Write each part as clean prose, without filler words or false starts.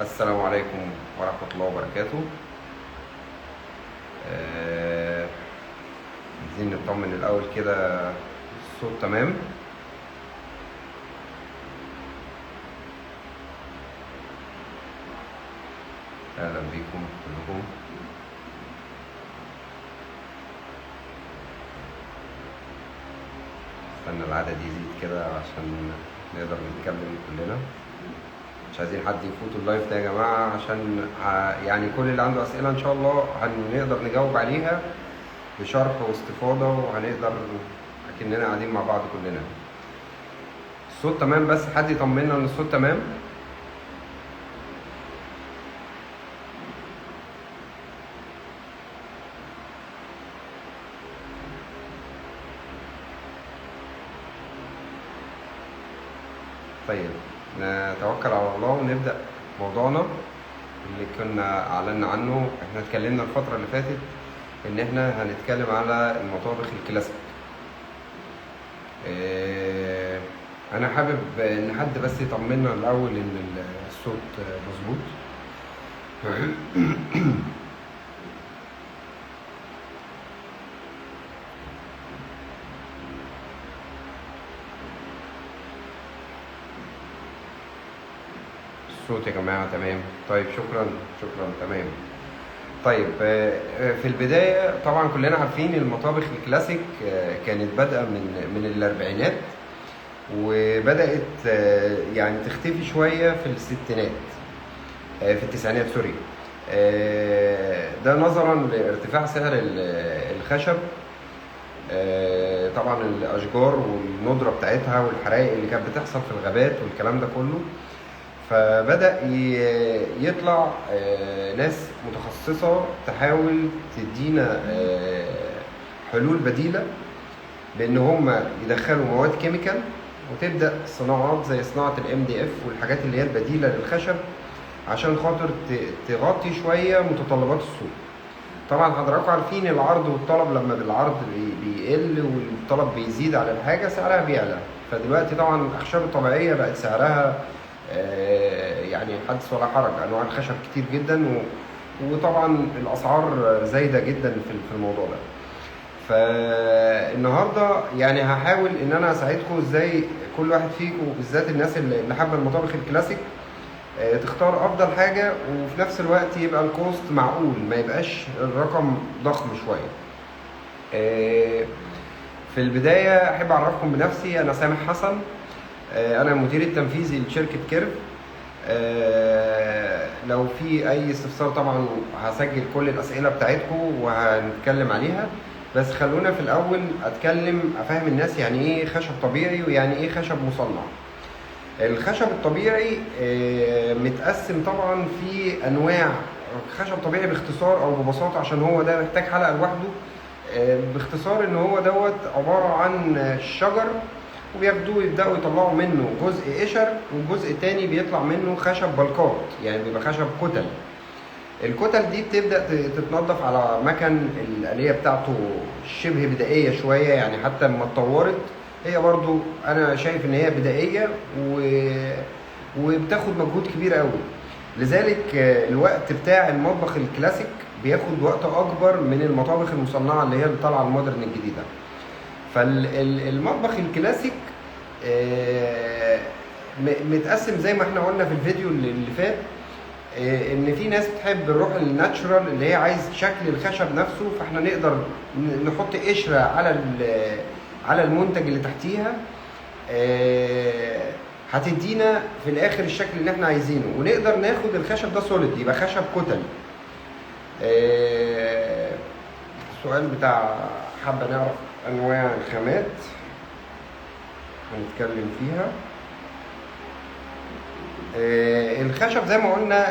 السلام عليكم ورحمة الله وبركاته. آه، عايزين نطمن الأول كده، الصوت تمام؟ أهلا بيكم كلكم. استنى العدد يزيد كده عشان نقدر نتكلم كلنا. مش عايزين حد يفوت ال live ده يا جماعة، عشان يعني كل اللي عنده أسئلة إن شاء الله هنقدر نجاوب عليها بشرح واستفاضة، وهنقدر أكننا قاعدين مع بعض كلنا. الصوت تمام؟ بس حد يطمنا إن الصوت تمام. طيب نتوكل على الله ونبدأ موضوعنا اللي كنا أعلنا عنه. احنا اتكلمنا الفترة اللي فاتت ان احنا هنتكلم على المطابخ الكلاسيك. اه انا حابب ان حد بس يطمنا الاول ان الصوت مظبوط. الصوت يا جماعة تمام؟ طيب شكرا شكرا، تمام. طيب في البداية طبعا كلنا عارفين المطابخ الكلاسيك كانت بادئة من الأربعينات، وبدأت يعني تختفي شوية في الستينات، في التسعينات سوري. ده نظرا لارتفاع سعر الخشب، طبعا الأشجار والندرة بتاعتها والحرائق اللي كانت بتحصل في الغابات والكلام ده كله. فبدأ يطلع ناس متخصصة تحاول تدينا حلول بديلة، بأن هم يدخلوا مواد chemical وتبدأ صناعات زي صناعة ال MDF والحاجات اللي هي البديلة للخشب، عشان خاطر تغطي شوية متطلبات السوق. طبعا حضراتكم عارفين العرض والطلب، لما بالعرض بيقل والطلب بيزيد على الحاجة سعرها بيعلى. فدلوقتي طبعا الأخشاب الطبيعية بقت سعرها يعني حدث ولا حرج، انواع الخشب كتير جدا، وطبعا الاسعار زايدة جدا في الموضوع ده. فالنهارده يعني هحاول ان انا اساعدكم ازاي كل واحد فيكم، بالذات الناس اللي حابة المطابخ الكلاسيك، تختار افضل حاجة، وفي نفس الوقت يبقى ال cost معقول، ما يبقاش الرقم ضخم شوية. في البداية احب اعرفكم بنفسي، انا سامح حسن، انا المدير التنفيذي لشركة كيرف. لو في اي استفسار طبعا هسجل كل الاسئلة بتاعتكم وهنتكلم عليها، بس خلونا في الاول اتكلم افهم الناس يعني ايه خشب طبيعي ويعني ايه خشب مصنع. الخشب الطبيعي متقسم طبعا في انواع. خشب طبيعي باختصار او ببساطة، عشان هو ده محتاج حلقة لوحده، باختصار ان هو دوت عبارة عن شجر، وبياخدوه يبداوا يطلعوا منه جزء قشر، والجزء التاني بيطلع منه خشب بلقات، يعني بيبقى خشب كتل. الكتل دي بتبدا تتنظف على مكن الآلية بتاعته شبه بدائية شوية، يعني حتى لما اتطورت هي برضو انا شايف ان هي بدائية وبتاخد مجهود كبير قوي. لذلك الوقت بتاع المطبخ الكلاسيك بياخد وقت اكبر من المطابخ المصنعة اللي هي اللي طالعه ال modern الجديدة. فالمطبخ الكلاسيك متقسم زي ما احنا قلنا في الفيديو اللي فات، ان في ناس بتحب الروح ال natural اللي هي عايز شكل الخشب نفسه، فاحنا نقدر نحط قشرة على المنتج اللي تحتيها، هتدينا في الاخر الشكل اللي احنا عايزينه، ونقدر ناخد الخشب ده solid يبقى خشب كتل. السؤال بتاع حابة نعرف انواع الخامات هنتكلم فيها. الخشب زي ما قلنا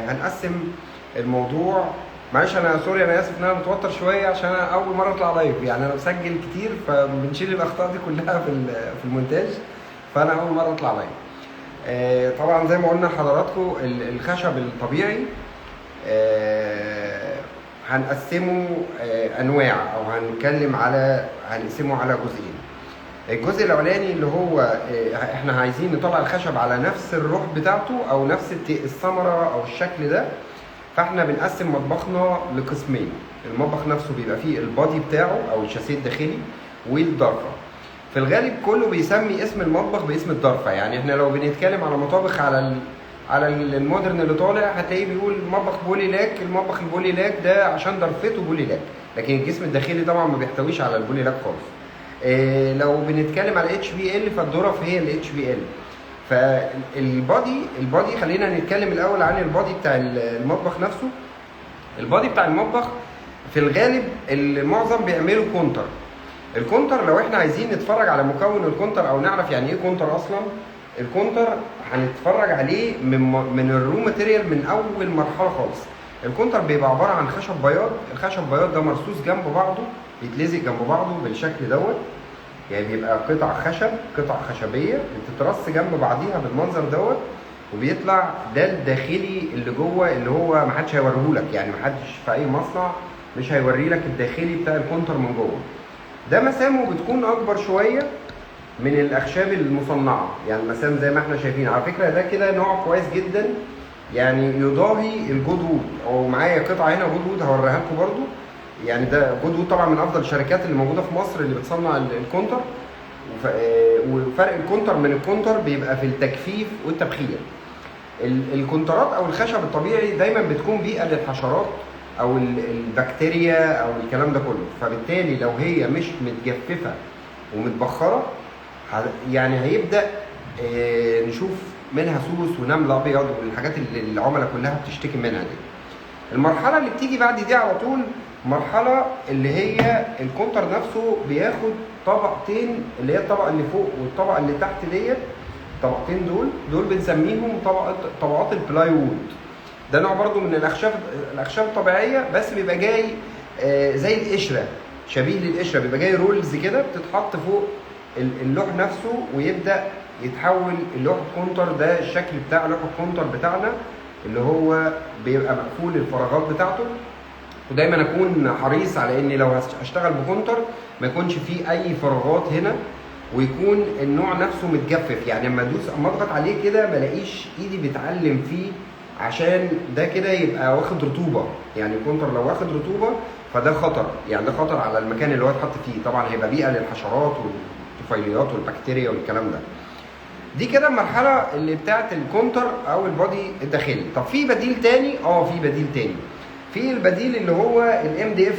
هنقسم الموضوع. معلش انا sorry، انا اسف ان انا متوتر شوية عشان انا اول مرة اطلع live، يعني انا بسجل كتير فبنشيل الاخطاء دي كلها في المونتاج، فانا اول مرة اطلع live. طبعا زي ما قلنا لحضراتكم الخشب الطبيعي هنقسمه انواع، او هنتكلم على هنقسمه على جزئين. الجزء الاولاني اللي هو احنا عايزين نطلع الخشب على نفس الروح بتاعته او نفس الثمرة او الشكل ده. فاحنا بنقسم مطبخنا لقسمين، المطبخ نفسه بيبقى فيه ال body بتاعه او الشاسيه الداخلي والضرفه. في الغالب كله بيسمي اسم المطبخ باسم الضرفه، يعني احنا لو بنتكلم على مطابخ على ال modern اللي طالع هتلاقيه بيقول مطبخ Polylac. المطبخ ال Polylac ده عشان ضرفته Polylac، لكن الجسم الداخلي طبعا ما بيحتويش على ال Polylac خالص. لو بنتكلم على HPL فالظرف هي ال HPL. فال body ال body خلينا نتكلم الاول عن ال body بتاع المطبخ نفسه. ال body بتاع المطبخ في الغالب المعظم بيعملوا كونتر. الكونتر لو احنا عايزين نتفرج على مكون الكونتر او نعرف يعني ايه كونتر اصلا، الكونتر هنتفرج عليه من ال raw material من اول مرحلة خالص. الكونتر بيبقى عبارة عن خشب بياض، الخشب بياض ده مرصوص جنب بعضه، بيتلزق جنب بعضه بالشكل دوت، يعني بيبقى قطع خشب، قطع خشبيه بتترص جنب بعضيها بالمنظر دوت، وبيطلع ده الداخلي اللي جوه اللي هو محدش هيوريهولك، يعني محدش في اي مصنع مش هيوري لك الداخلي بتاع الكونتر من جوه. ده مسامه بتكون اكبر شوية من الاخشاب المصنعة، يعني المسام زي ما احنا شايفين. على فكرة ده كده نوع كويس جدا، يعني يضاهي ال Goodwood، او معايا قطعه هنا Goodwood هوريها لكم برده. يعني ده Goodwood طبعا من افضل الشركات اللي موجودة في مصر اللي بتصنع الكونتر. وفرق الكونتر من الكونتر بيبقى في التجفيف والتبخير. الكونترات او الخشب الطبيعي دايما بتكون بيئة للحشرات او البكتيريا او الكلام ده كله، فبالتالي لو هي مش متجففه ومتبخره يعني هيبدا نشوف منها سوس ونمل ابيض والحاجات اللي العملاء كلها بتشتكي منها دي. المرحلة اللي بتيجي بعد دي على طول مرحلة اللي هي الكونتر نفسه بياخد طبقتين، اللي هي الطبقة اللي فوق والطبقة اللي تحت ديت. الطبقتين دول بنسميهم طبقات ال plywood. ده نوع برضو من الاخشاب الطبيعية، بس بيبقى جاي زي القشرة، شبيه للقشره، بيبقى جاي rolls كده بتتحط فوق اللوح نفسه ويبدا يتحول اللوح الكونتر. ده الشكل بتاع لوح الكونتر بتاعنا اللي هو بيبقى مقفول الفراغات بتاعته. ودايما اكون حريص على اني لو هشتغل بكونتر ما يكونش فيه اي فراغات هنا، ويكون النوع نفسه متجفف، يعني اما ادوس اما اضغط عليه كده ما الاقيش ايدي بتعلم فيه، عشان ده كده يبقى واخد رطوبة. يعني الكونتر لو واخد رطوبة فده خطر، يعني ده خطر على المكان اللي هو اتحط فيه، طبعا هيبقى بيئة للحشرات والطفيليات والبكتيريا والكلام ده. دي كده المرحلة اللي بتاعت الكونتر او ال body الداخلي. طب في بديل تاني؟ في بديل تاني. في البديل اللي هو ال MDF.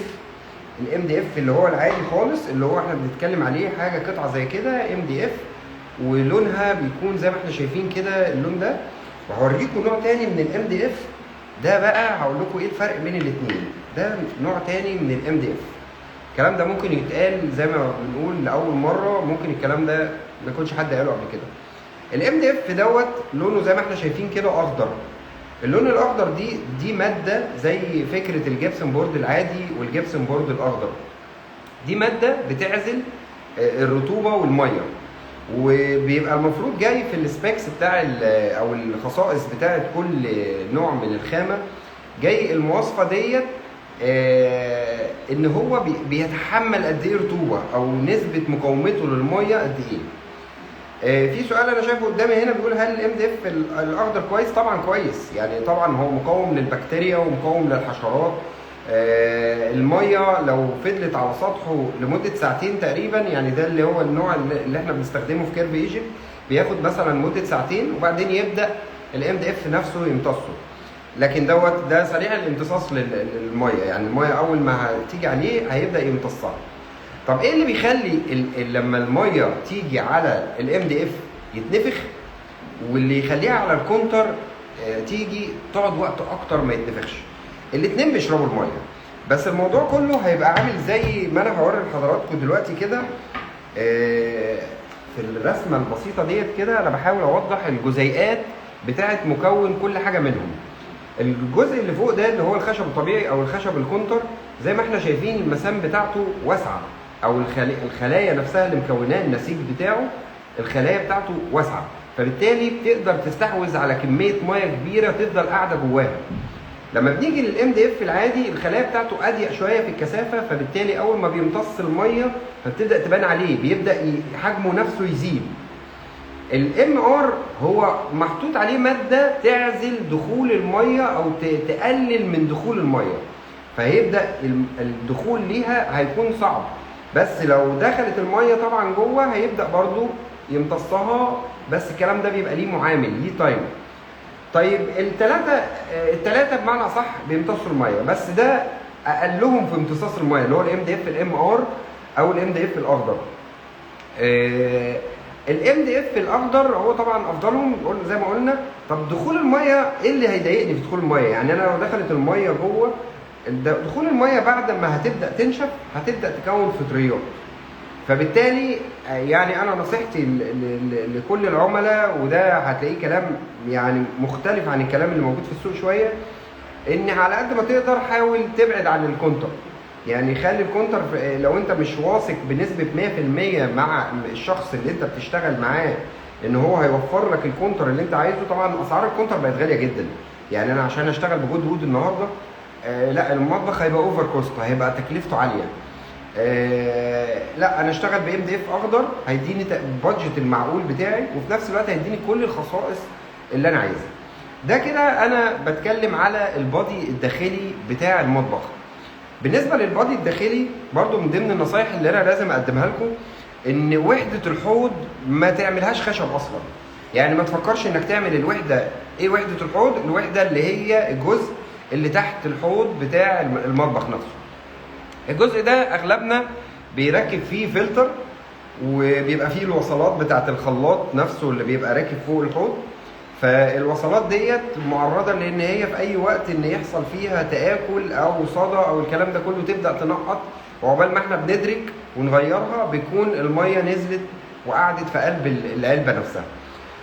ال MDF اللي هو العادي خالص، اللي هو احنا بنتكلم عليه، حاجة قطعه زي كده MDF، ولونها بيكون زي ما احنا شايفين كده اللون ده. وهوريكم نوع تاني من ال MDF ده بقى، هقول لكم ايه الفرق بين الاثنين. ده نوع تاني من ال MDF. الكلام ده ممكن يتقال زي ما بنقول لاول مرة، ممكن الكلام ده ما يكونش حد قاله قبل كده. ال MDF دوت لونه زي ما احنا شايفين كده اخضر. اللون الاخضر دي مادة زي فكرة ال gypsum board العادي وال gypsum board الاخضر. دي مادة بتعزل الرطوبة والمية، وبيبقى المفروض جاي في ال specs بتاع او الخصائص بتاعه كل نوع من الخامة، جاي المواصفه ديت ان هو بيتحمل قد ايه رطوبة او نسبه مقاومته للمية قد ايه. في سؤال انا شايفه قدامي هنا بيقول هل ال MDF الاخضر كويس؟ طبعا كويس، يعني طبعا هو مقاوم للبكتيريا ومقاوم للحشرات. المية لو فضلت على سطحه لمدة ساعتين تقريبا، يعني ده اللي هو النوع اللي احنا بنستخدمه في Curve Egypt، بياخد مثلا مده ساعتين وبعدين يبدا ال MDF نفسه يمتصه. لكن دوت ده سريع الامتصاص للمية، يعني المية اول ما هتيجي عليه هيبدا يمتصها. طب ايه اللي بيخلي لما المية تيجي على ال MDF يتنفخ، واللي يخليها على الكونتر تيجي تقعد وقت اكتر ما يتنفخش؟ الاتنين بيشربوا المية، بس الموضوع كله هيبقى عامل زي ما انا هوري لحضراتكم دلوقتي كده في الرسمة البسيطة ديت كده. انا بحاول اوضح الجزيئات بتاعه مكون كل حاجة منهم. الجزء اللي فوق ده اللي هو الخشب الطبيعي او الخشب الكونتر، زي ما احنا شايفين المسام بتاعته واسعة، او الخلايا نفسها اللي مكوناه النسيج بتاعه، الخلايا بتاعته واسعة، فبالتالي بتقدر تستحوذ على كمية مية كبيرة تفضل قاعدة جواها. لما بنيجي لل MDF العادي الخلايا بتاعته اضيق شوية في الكثافة، فبالتالي اول ما بيمتص المية فبتبدا تبان عليه، بيبدا حجمه نفسه يزيد. ال MR هو محطوط عليه مادة تعزل دخول المية او تقلل من دخول المية، فهيبدا الدخول ليها هيكون صعب، بس لو دخلت المية طبعا جوه هيبدا برضو يمتصها، بس الكلام ده بيبقى ليه معامل، ليه time. طيب الثلاثة بمعنى صح بيمتصوا المية، بس ده اقلهم في امتصاص المية اللي هو ال MDF ال MR او ال MDF الاخضر. ال MDF الاخضر هو طبعا افضلهم زي ما قلنا. طب دخول المية ايه اللي هيضايقني في دخول المية؟ يعني انا لو دخلت المية جوه، دخول المية بعد ما هتبدا تنشف هتبدا تكون فطريات، فبالتالي يعني انا نصيحتي لكل العملاء، وده هتلاقيه كلام يعني مختلف عن الكلام اللي موجود في السوق شوية، ان على قد ما تقدر حاول تبعد عن الكونتر. يعني خلي الكونتر لو انت مش واثق بنسبة 100% مع الشخص اللي انت بتشتغل معاه ان هو هيوفر لك الكونتر اللي انت عايزه. طبعا اسعار الكونتر بقت غالية جدا، يعني انا عشان اشتغل ب Goodwood النهارده لا المطبخ هيبقى over cost، هيبقى تكلفته عالية. لا انا اشتغل ب MDF اخضر هيديني budget المعقول بتاعي، وفي نفس الوقت هيديني كل الخصائص اللي انا عايزها. ده كده انا بتكلم على ال body الداخلي بتاع المطبخ. بالنسبة لل body الداخلي برضو من ضمن النصايح اللي انا لازم اقدمها لكم ان وحده الحوض ما تعملهاش خشب اصلا. يعني ما تفكرش انك تعمل الوحدة، ايه وحده الحوض؟ الوحدة اللي هي الجزء اللي تحت الحوض بتاع المطبخ نفسه. الجزء ده اغلبنا بيركب فيه فلتر، وبيبقى فيه الوصلات بتاعه الخلاط نفسه اللي بيبقى راكب فوق الحوض. فالوصلات ديت معرضه لان هي في اي وقت ان يحصل فيها تآكل او صدى او الكلام ده كله، تبدا تنقط، وعقبال ما احنا بندرك ونغيرها بيكون المية نزلت وقعدت في قلب العلبة نفسها.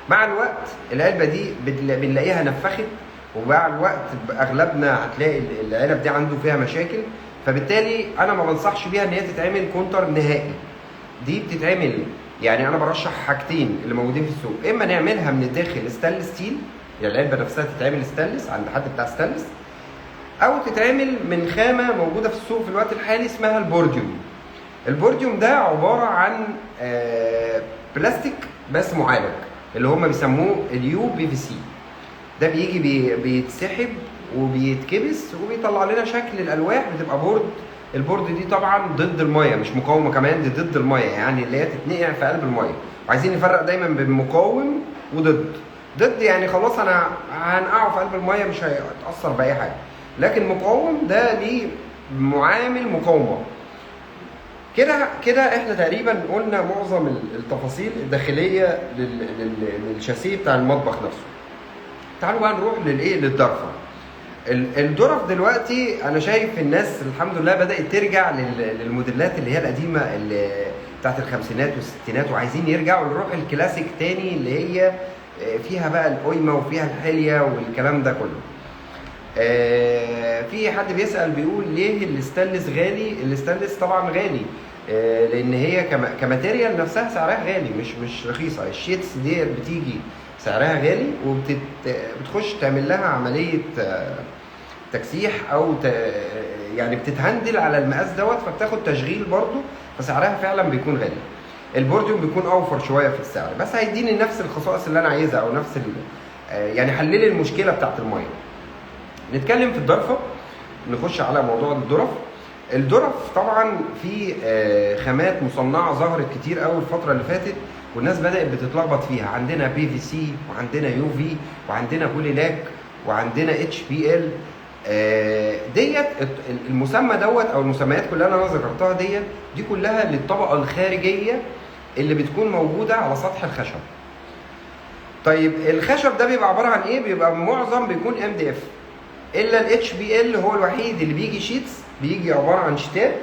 مع الوقت العلبة دي بنلاقيها نفخت، ومع الوقت اغلبنا هتلاقي العلب دي عنده فيها مشاكل، فبالتالي انا ما بنصحش بيها ان هي تتعمل كونتر نهائي. دي بتتعمل، يعني انا برشح حاجتين اللي موجودين في السوق، اما نعملها من الداخل stainless steel، يعني العلبة نفسها تتعمل ستانلس عند حد بتاع ستانلس، او تتعمل من خامة موجودة في السوق في الوقت الحالي اسمها البورديوم. البورديوم ده عبارة عن بلاستيك بس معالج، اللي هم بيسموه ال UPVC. ده بيجي بيتسحب وبيتكبس وبيطلع لنا شكل الالواح، بتبقى board. ال board دي طبعا ضد المية، مش مقاومة كمان، دي ضد المية، يعني اللي هي تتنقع في قلب المية. وعايزين نفرق دايما بين مقاوم وضد. ضد يعني خلاص انا هنقعه في قلب المية مش هيتاثر باي حاجة، لكن مقاوم ده ليه معامل مقاومة. كده كده احنا تقريبا قلنا معظم التفاصيل الداخلية للشاسيه بتاع المطبخ نفسه. تعالوا بقى نروح للايه، للدرفه. الدرف دلوقتي انا شايف الناس الحمد لله بدات ترجع للموديلات اللي هي القديمة اللي بتاعت الخمسينات والستينات، وعايزين يرجعوا للروح الكلاسيك تاني اللي هي فيها بقى القيمة وفيها الحلية والكلام ده كله. في حد بيسأل بيقول ليه الستانلس غالي؟ الستانلس طبعا غالي، لان هي ك material نفسها سعرها غالي، مش رخيصة. ال sheets دي بتيجي سعرها غالي، وبتخش تعمل لها عملية تكسيح او يعني بتتهندل على المقاس دوت، فبتاخد تشغيل برضو، فسعرها فعلا بيكون غالي. البورديوم بيكون اوفر شوية في السعر، بس هيديني نفس الخصائص اللي انا عايزها، او نفس يعني حللي المشكلة بتاعت المية. نتكلم في الدرفه، نخش على موضوع الدرف. الدرف طبعا في خامات مصنعه ظهرت كتير قوي الفترة اللي فاتت، والناس بدات بتتلخبط فيها. عندنا PVC، وعندنا UV، وعندنا polylac، وعندنا HPL. ديت المسمى دوت او المسميات كلها اللي انا ذكرتها ديت، دي كلها للطبقة الخارجية اللي بتكون موجودة على سطح الخشب. طيب الخشب ده بيبقى عبارة عن ايه؟ بيبقى معظم بيكون MDF، الا ال HPL هو الوحيد اللي بيجي sheets، بيجي عبارة عن شيتات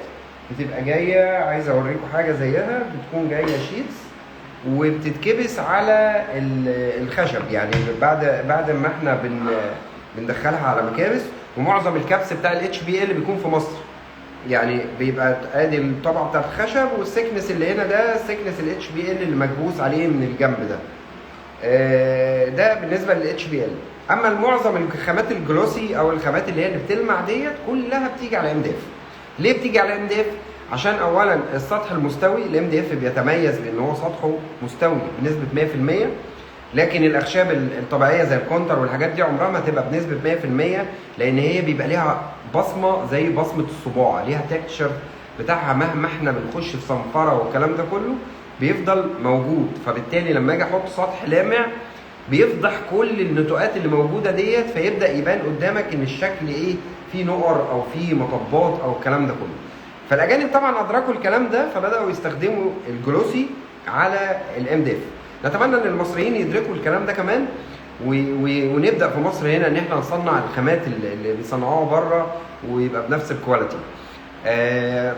بتبقى جاية. عايز اوريكم حاجة زيها، بتكون جاية sheets وبتتكبس على الخشب، يعني بعد ما احنا بندخلها على مكابس. ومعظم الكبس بتاع ال HPL بيكون في مصر، يعني بيبقى ادي الطبقة بتاعت الخشب، وال thickness اللي هنا ده thickness ال HPL اللي مكبوس عليه من الجنب ده. ده بالنسبة لل HPL. اما المعظم الخامات ال glossy او الخامات اللي هي اللي بتلمع ديت كلها بتيجي على MDF. ليه بتيجي على MDF؟ عشان اولا السطح المستوي، ال MDF بيتميز بان هو سطحه مستوي بنسبة 100%، لكن الاخشاب الطبيعية زي الكونتر والحاجات دي عمرها ما تبقى بنسبة 100%، لان هي بيبقى ليها بصمة زي بصمة الصباع، ليها texture بتاعها مهما احنا بنخش في صنفره والكلام ده كله بيفضل موجود. فبالتالي لما اجي احط سطح لامع بيفضح كل النتوءات اللي موجودة ديت، فيبدا يبان قدامك ان الشكل ايه، فيه نقر او فيه مطبات او الكلام ده كله. فالاجانب طبعا ادركوا الكلام ده، فبداوا يستخدموا ال glossy على ال MDF. نتمنى ان المصريين يدركوا الكلام ده كمان، ونبدا في مصر هنا ان احنا نصنع الخامات اللي بيصنعوها بره ويبقى بنفس ال quality.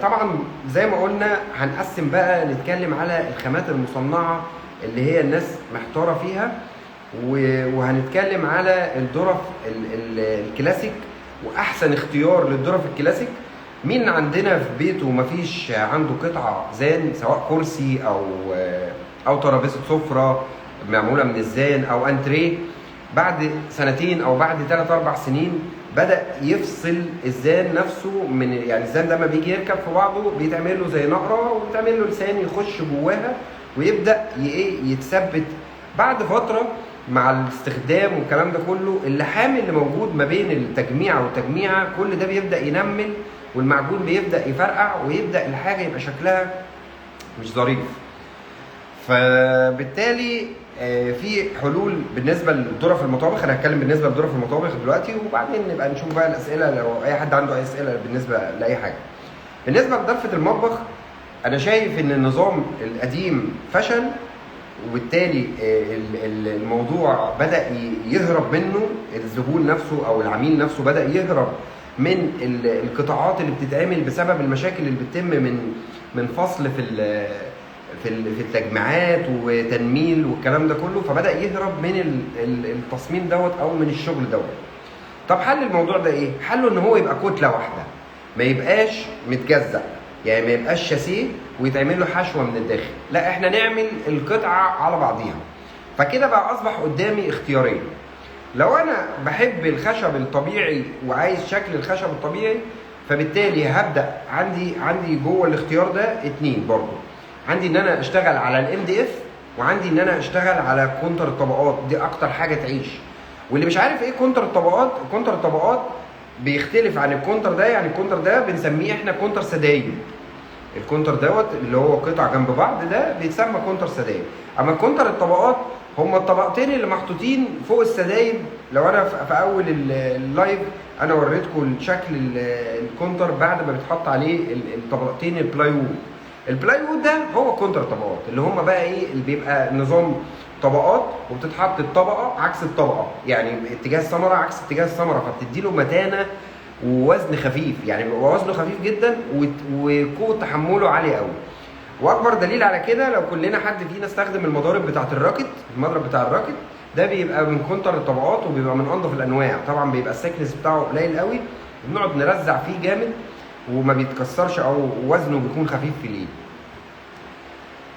طبعا زي ما قلنا هنقسم بقى، نتكلم على الخامات المصنعة اللي هي الناس محتارة فيها، وهنتكلم على الظرف الكلاسيك واحسن اختيار للظرف الكلاسيك. مين عندنا في بيته مفيش عنده قطعه زان، سواء كرسي او ترابيزة سفره معمولة من الزان او انتريه، بعد سنتين او بعد 3 4 سنين بدا يفصل الزان نفسه من، يعني الزان ده ما بيجي يركب في بعضه بيتعمل له زي نقره وبيتعمل له لسان يخش جواها ويبدا يتثبت. بعد فترة مع الاستخدام والكلام ده كله، اللحام اللي موجود ما بين التجميعه والتجميعه كل ده بيبدا ينمل، والمعجون بيبدا يفرقع، ويبدا الحاجة يبقى شكلها مش ظريف. فبالتالي في حلول بالنسبة للظرف المطابخ. انا هتكلم بالنسبة لظرف المطابخ دلوقتي، وبعدين نبقى نشوف بقى الاسئلة لو اي حد عنده اي اسئلة بالنسبة لاي حاجة. بالنسبة لظرفه المطبخ، انا شايف ان النظام القديم فشل، وبالتالي الموضوع بدا يهرب منه الزبون نفسه او العميل نفسه، بدا يهرب من القطاعات اللي بتتعمل بسبب المشاكل اللي بتتم من فصل في التجميعات وتنميل والكلام ده كله، فبدا يهرب من التصميم دوت او من الشغل دوت. طب حل الموضوع ده ايه؟ حله ان هو يبقى كتلة واحدة، ما يبقاش متجزأ، يعني ما يبقاش شاسيه ويتعمل له حشوه من الداخل، لا احنا نعمل القطعة على بعضيها. فكده بقى اصبح قدامي اختيارين. لو انا بحب الخشب الطبيعي وعايز شكل الخشب الطبيعي، فبالتالي هبدا عندي جوه الاختيار ده اتنين برضو، عندي ان انا اشتغل على ال MDF، وعندي ان انا اشتغل على كونتر الطبقات. دي اكتر حاجة تعيش. واللي مش عارف ايه كونتر الطبقات، كونتر الطبقات بيختلف عن الكونتر ده. يعني الكونتر ده بنسميه احنا كونتر سدايب، الكونتر دوت اللي هو قطع جنب بعض ده بيتسمى كونتر سدايب. اما كونتر الطبقات هما الطبقتين اللي محطوطين فوق السدايب. لو انا في اول ال live انا وريتكم شكل الكونتر بعد ما بيتحط عليه الطبقتين ال plywood. ال plywood ده هو كونتر طبقات، اللي هما بقى ايه، اللي بيبقى نظام طبقات وبتتحط الطبقة عكس الطبقة، يعني اتجاه الثمرة عكس اتجاه الثمرة، فبتدي له متانه ووزن خفيف، يعني بيبقى وزنه خفيف جدا وقوه تحمله عالية قوي. واكبر دليل على كده لو كلنا حد فينا استخدم المضارب بتاعه ال racket، المضرب بتاع ال racket ده بيبقى من كونتر الطبقات وبيبقى من انظف الانواع. طبعا بيبقى ال thickness بتاعه قليل قوي، وبنقعد نرزع فيه جامد وما بيتكسرش او وزنه بيكون خفيف في الايد.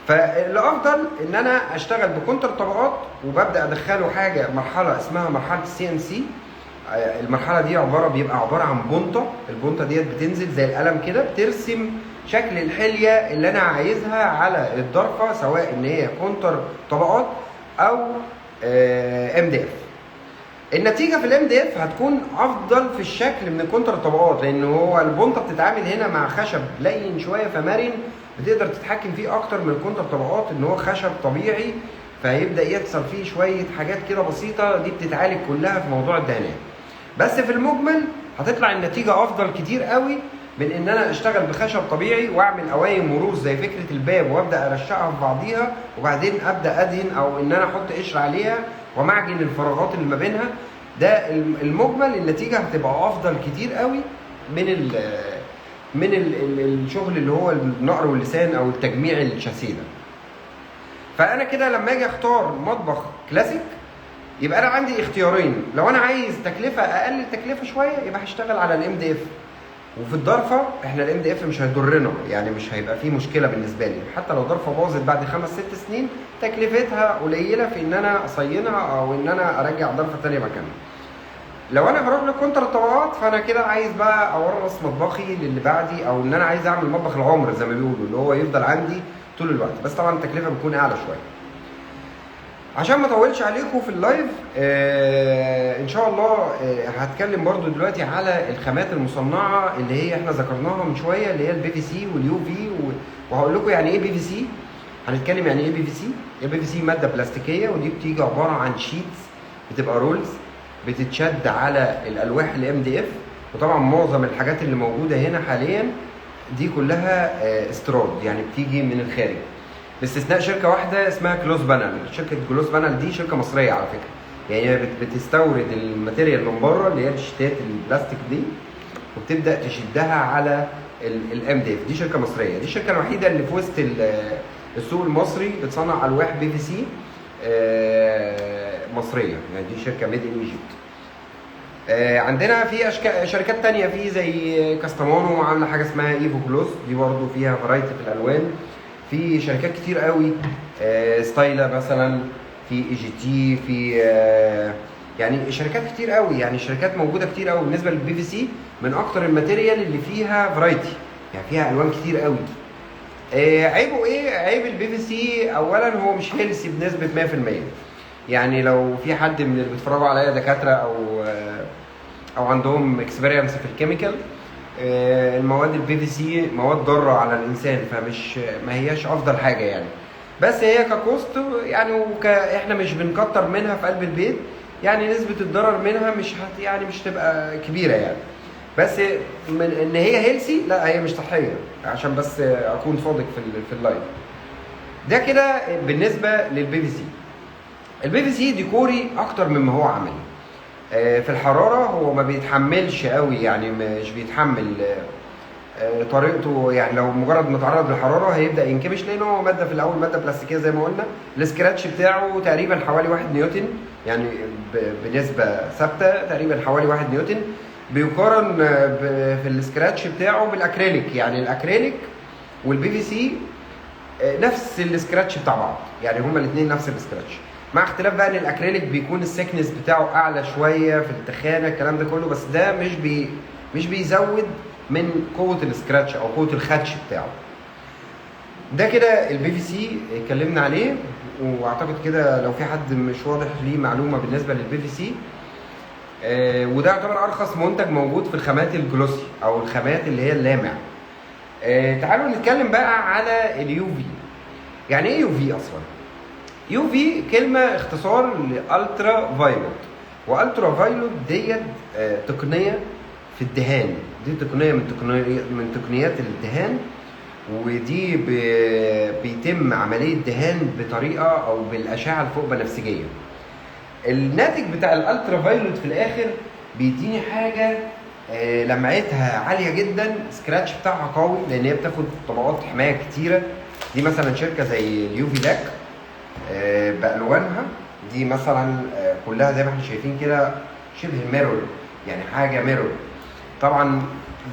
فالافضل ان انا اشتغل بكونتر طبقات، وببدا ادخله حاجة مرحلة اسمها مرحلة ال CNC. المرحلة دي بيبقى عبارة عن بونطه، البونطه ديت بتنزل زي القلم كده، بترسم شكل الحلية اللي انا عايزها على الضرفه، سواء ان هي كونتر طبقات او MDF. النتيجة في ال MDF هتكون افضل في الشكل من الكونتر طبقات، لان هو البونطه بتتعامل هنا مع خشب لين شوية فمرن، بتقدر تتحكم فيه اكتر من الكونتر طبقات ان هو خشب طبيعي، فهيبدا يحصل فيه شوية حاجات كده بسيطة دي بتتعالج كلها في موضوع الدهانات. بس في المجمل هتطلع النتيجة افضل كتير قوي من ان انا اشتغل بخشب طبيعي واعمل قوايم وروس زي فكرة الباب وابدا ارشقها في بعضيها وبعدين ابدا ادهن، او ان انا احط قشر عليها ومعجن الفراغات اللي ما بينها. ده المجمل النتيجة هتبقى افضل كتير قوي من ال من ال الشغل اللي هو النقر واللسان او التجميع الشاسيه ده. فانا كده لما اجي اختار مطبخ كلاسيك يبقى انا عندي اختيارين. لو انا عايز تكلفة اقل تكلفة شوية يبقى هشتغل على ال MDF. وفي الضرفه احنا ال MDF مش هيضرنا، يعني مش هيبقى فيه مشكلة بالنسبة لي، حتى لو ضرفه باظت بعد 5 6 سنين تكلفتها قليله في ان انا اصينها او ان انا ارجع ضرفه ثانية مكانها. لو انا هروح لكونتر الطبقات فانا كده عايز بقى اورث مطبخي للي بعدي، او ان انا عايز اعمل مطبخ العمر زي ما بيقولوا، اللي هو يفضل عندي طول الوقت، بس طبعا التكلفة بتكون اعلى شوية. عشان ما اطولش عليكم في ال live ان شاء الله هتكلم برضو دلوقتي على الخامات المصنعة اللي هي احنا ذكرناها من شوية، اللي هي ال PVC وال UV، وهقول لكم يعني ايه PVC. هنتكلم يعني ايه PVC. ال PVC مادة بلاستيكيه، ودي بتيجي عبارة عن sheets بتبقى rolls بتتشد على الالواح ال MDF. وطبعا معظم الحاجات اللي موجودة هنا حاليا دي كلها استيراد، يعني بتيجي من الخارج، باستثناء شركة واحدة اسمها Gloss Panel. شركة Gloss Panel دي شركة مصرية على فكرة، يعني هي بتستورد ال material من بره اللي هي الشيتات البلاستيك دي، وبتبدا تشدها على ال MDF. دي شركة مصرية، دي الشركة الوحيدة اللي في وسط السوق المصري بتصنع الواح PVC مصرية، يعني دي شركة made in Egypt. عندنا في شركات تانية، في زي كاستامونو عامله حاجة اسمها Evo Gloss، دي برضو فيها variety في الالوان. في شركات كتير قوي، ستايلا مثلا، في EGT، في يعني شركات كتير قوي، يعني شركات موجودة كتير قوي. بالنسبة لل PVC من اكتر ال material اللي فيها variety، يعني فيها الوان كتير قوي. عيبه ايه؟ عيب ال PVC اولا هو مش healthy بنسبة 100%. يعني لو في حد من اللي بيتفرجوا عليا دكاترة او عندهم experience في ال chemical، المواد ال PVC مواد ضارة على الانسان، فمش ما هياش افضل حاجة يعني. بس هي ك cost يعني احنا مش بنكتر منها في قلب البيت، يعني نسبه الضرر منها مش يعني مش تبقى كبيرة يعني. بس من ان هي healthy، لا هي مش صحية، عشان بس اكون صادق في ال live ده. كده بالنسبة لل PVC. ال PVC ديكوري اكتر مما هو عملي. في الحرارة هو ما بيتحملش قوي، يعني مش بيتحمل طريقته، يعني لو مجرد ما اتعرض للحرارة هيبدا ينكمش، لان هو مادة في الاول مادة بلاستيكيه زي ما قلنا. ال scratch بتاعه تقريبا حوالي 1 نيوتن، يعني بنسبة ثابتة تقريبا حوالي 1 نيوتن. بيقارن في ال scratch بتاعه بالاكريليك، يعني ال acrylic وال PVC نفس ال scratch بتاع بعض، يعني هما الاثنين نفس ال scratch، مع اختلاف بقى ان الاكريليك بيكون ال thickness بتاعه اعلى شوية في التخانه الكلام ده كله، بس ده مش بيزود من قوة ال scratch او قوة الخدش بتاعه. ده كده ال PVC اتكلمنا عليه، واعتقد كده لو في حد مش واضح ليه معلومة بالنسبة لل PVC. وده يعتبر ارخص منتج موجود في الخامات ال glossy او الخامات اللي هي اللامع. تعالوا نتكلم بقى على ال UV. يعني ايه UV اصلا؟ UV كلمة اختصار ل ultraviolet، و ultraviolet ديت تقنية في الدهان، دي تقنية من تقنيات الدهان، ودي بيتم عملية دهان بطريقة او بالاشعه الفوق بنفسجيه. الناتج بتاع ال ultraviolet في الاخر بيديني حاجة لمعتها عالية جدا، scratch بتاعها قوي لان هي بتاخد طبقات حماية كتيرة. دي مثلا شركة زي ال UV Lac بالوانها دي مثلا كلها زي ما احنا شايفين كده شبه mirror، يعني حاجة mirror. طبعا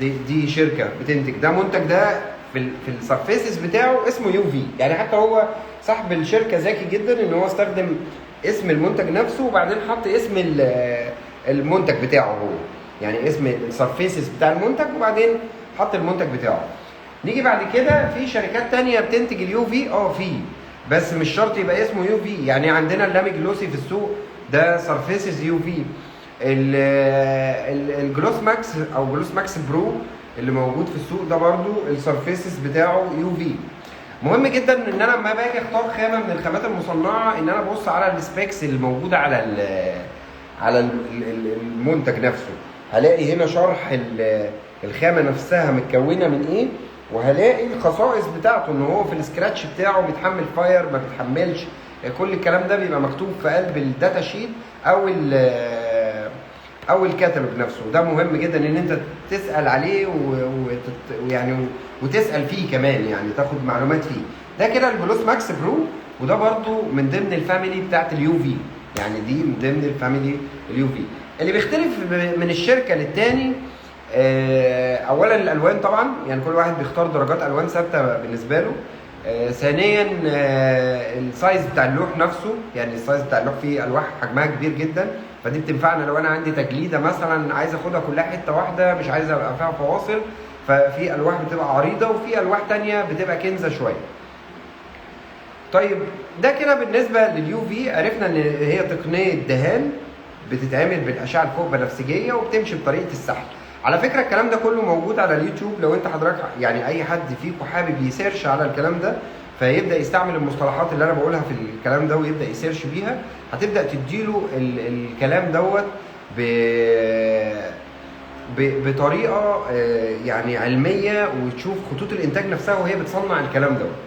دي شركة بتنتج ده منتج، ده في ال surfaces بتاعه اسمه UV، يعني حتى هو صاحب الشركة ذكي جدا ان هو استخدم اسم المنتج نفسه وبعدين حط اسم المنتج بتاعه هو، يعني اسم ال surfaces بتاع المنتج وبعدين حط المنتج بتاعه. نيجي بعد كده في شركات تانية بتنتج ال UV، في، بس مش شرط يبقى اسمه UV. يعني عندنا ال Lamy Glossy في السوق ده surfaces UV، ال Gloss Max او Gloss Max Pro اللي موجود في السوق ده برضو ال surfaces بتاعه UV. مهم جدا ان انا لما باجي اختار خامة من الخامات المصنعة ان انا ابص على ال specs اللي موجودة على المنتج نفسه. هلاقي هنا شرح الخامة نفسها متكونه من ايه، وهلاقي الخصائص بتاعته ان هو في ال scratch بتاعه بيتحمل fire ما بيتحملش، كل الكلام ده بيبقى مكتوب في قلب ال data sheet او الكاتالوج نفسه. ده مهم جدا ان انت تسال عليه ويعني وتسال فيه كمان، يعني تاخد معلومات فيه. ده كده ال Gloss Max Pro، وده برضو من ضمن ال family بتاعت ال UV، يعني دي من ضمن ال family ال UV. اللي بيختلف من الشركة للتاني اولا الالوان طبعا، يعني كل واحد بيختار درجات الوان ثابتة بالنسبة له. ثانيا ال size بتاع اللوح نفسه، يعني ال size بتاع اللوح فيه الواح حجمها كبير جدا، فدي بتنفعنا لو انا عندي تجليده مثلا عايز اخدها كلها حتة واحدة، مش عايز ابقى فيها فواصل، ففي الواح بتبقى عريضة وفي الواح تانية بتبقى كنزه شوية. طيب ده كده بالنسبة لل UV، عرفنا ان هي تقنية دهان بتتعمل بالاشعه الفوق بنفسجيه وبتمشي بطريقة السحب. على فكرة الكلام ده كله موجود على اليوتيوب، لو انت حضرتك يعني اي حد فيكم حابب ي search على الكلام ده فيبدا يستعمل المصطلحات اللي انا بقولها في الكلام ده ويبدا ي search بيها، هتبدا تديله الكلام دوت بطريقة يعني علمية، وتشوف خطوط الانتاج نفسها وهي بتصنع الكلام دوت.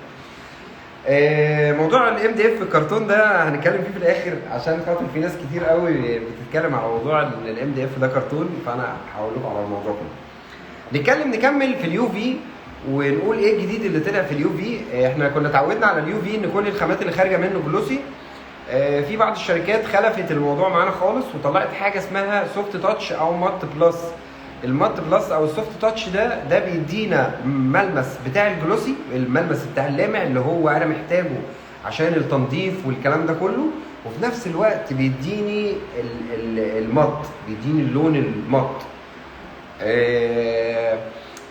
موضوع ال MDF الكرتون ده هنتكلم فيه في الاخر، عشان خاطر في ناس كتير قوي بتتكلم على موضوع ال MDF ده كرتون، فانا هقول لكم على الموضوع كله. نكمل في ال UV ونقول ايه الجديد اللي طلع في ال UV. احنا كنا اتعودنا على ال UV ان كل الخامات اللي خارجه منه glossy. في بعض الشركات خلفت الموضوع معانا خالص وطلعت حاجة اسمها soft touch او matte plus. ال matte plus او ال soft touch ده بيدينا ملمس بتاع ال glossy، الملمس بتاع اللامع اللي هو انا محتاجه عشان التنظيف والكلام ده كله، وفي نفس الوقت بيديني ال matte، بيديني اللون ال matte.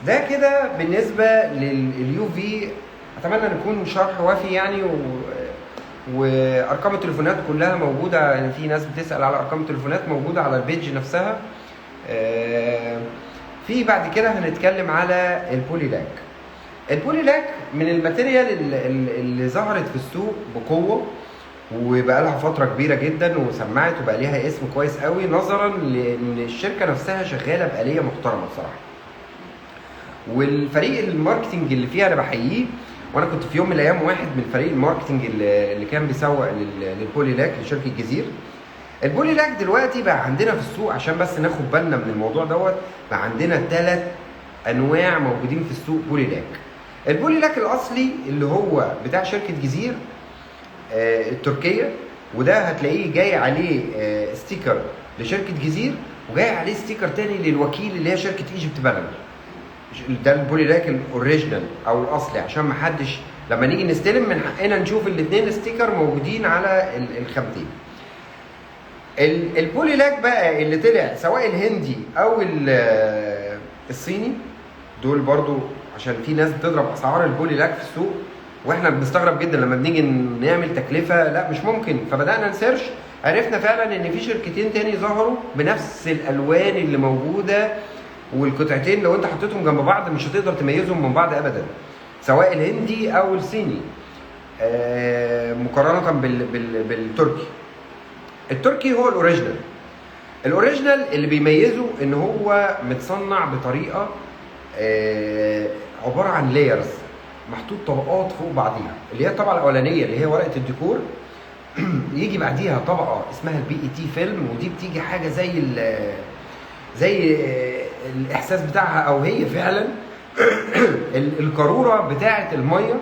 ده كده بالنسبة لل UV. اتمنى ان يكون شرح وافي يعني، وارقام التليفونات كلها موجودة، يعني في ناس بتسال على ارقام التليفونات موجودة على ال page نفسها. في بعد كده هنتكلم على ال Polylac. ال Polylac من ال material اللي ظهرت في السوق بقوة وبقى لها فترة كبيرة جدا وسمعت وبقى ليها اسم كويس قوي، نظرا لان الشركة نفسها شغالة بآليه محترمه بصراحة، والفريق ال marketing اللي فيها انا بحييه، وانا كنت في يوم من الايام واحد من فريق ال marketing اللي كان بيسوق لل Polylac لشركة جزير. ال Polylac دلوقتي بقى عندنا في السوق، عشان بس ناخد بالنا من الموضوع دوت، بقى عندنا 3 انواع موجودين في السوق Polylac. ال Polylac الاصلي اللي هو بتاع شركة جزير التركية، وده هتلاقيه جاي عليه sticker لشركة جزير، وجاي عليه sticker تاني للوكيل اللي هي شركة Egypt Panel. ده ال Polylac ال original او الاصلي، عشان ما حدش لما نيجي نستلم من حقنا نشوف الاثنين sticker موجودين على الخامتين. ال Polylac بقى اللي طلع سواء الهندي او الصيني، دول برضو عشان في ناس بتضرب اسعار ال Polylac في السوق، واحنا بنستغرب جدا لما بنيجي نعمل تكلفة، لا مش ممكن. فبدانا ن search، عرفنا فعلا ان في شركتين تاني ظهروا بنفس الالوان اللي موجودة، والقطعتين لو انت حطيتهم جنب بعض مش هتقدر تميزهم من بعض ابدا، سواء الهندي او الصيني، مقارنة بالتركي. التركي هو ال original. ال original اللي بيميزه ان هو متصنع بطريقة عبارة عن layers، محطوط طبقات فوق بعضيها، اللي هي الطبقة الاولانية اللي هي ورقة الديكور، يجي بعديها طبقه اسمها ال PET film، ودي بتيجي حاجة زي الاحساس بتاعها، او هي فعلا القاروره بتاعه المية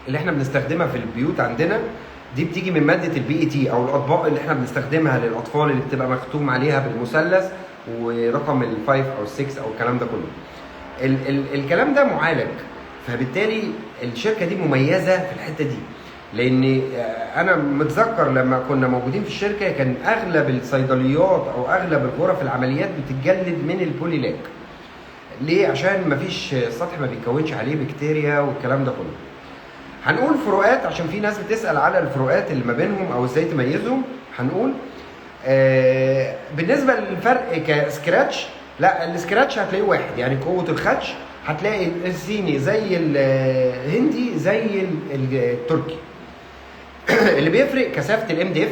اللي احنا بنستخدمها في البيوت عندنا، دي بتيجي من مادة ال PET، او الاطباق اللي احنا بنستخدمها للاطفال اللي بتبقى مختوم عليها بالمثلث ورقم ال five او السكس او الكلام ده كله. الكلام ده معالج، فبالتالي الشركة دي مميزة في الحتة دي، لان انا متذكر لما كنا موجودين في الشركة كان اغلب الصيدليات او اغلب الغرف العمليات بتتجلد من ال Polylac. ليه؟ عشان مفيش سطح ما بيتكونش عليه بكتيريا والكلام ده كله. هنقول فروقات عشان في ناس بتسأل على الفروقات اللي ما بينهم او ازاي تميزهم. هنقول بالنسبة للفرق ك scratch، لا ال scratch هتلاقيه واحد، يعني قوة الخدش هتلاقي الصيني زي الهندي زي التركي. اللي بيفرق كثافة ال MDF،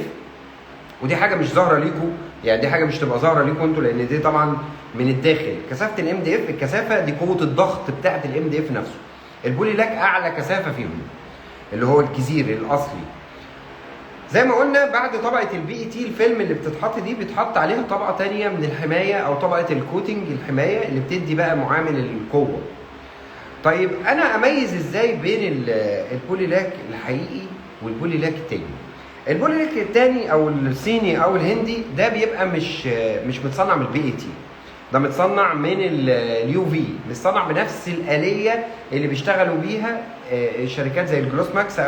ودي حاجة مش ظاهره ليكم، يعني دي حاجة مش تبقى ظاهره ليكم انتوا لان دي طبعا من الداخل. كثافة ال MDF، الكثافة دي قوة الضغط بتاعه ال MDF نفسه. ال Polylac اعلى كثافة فيهم اللي هو الجزير الاصلي. زي ما قلنا بعد طبقه ال PET ال film اللي بتتحط دي بيتحط عليها طبقه ثانية من الحماية او طبقه ال coating الحماية اللي بتدي بقى معامل القوة. طيب انا اميز ازاي بين ال Polylac الحقيقي وال Polylac التاني؟ ال Polylac التاني او الصيني او الهندي ده بيبقى مش متصنع من ال PET، ده متصنع من ال UV، متصنع بنفس الالية اللي بيشتغلوا بيها الشركات زي ال Gloss Max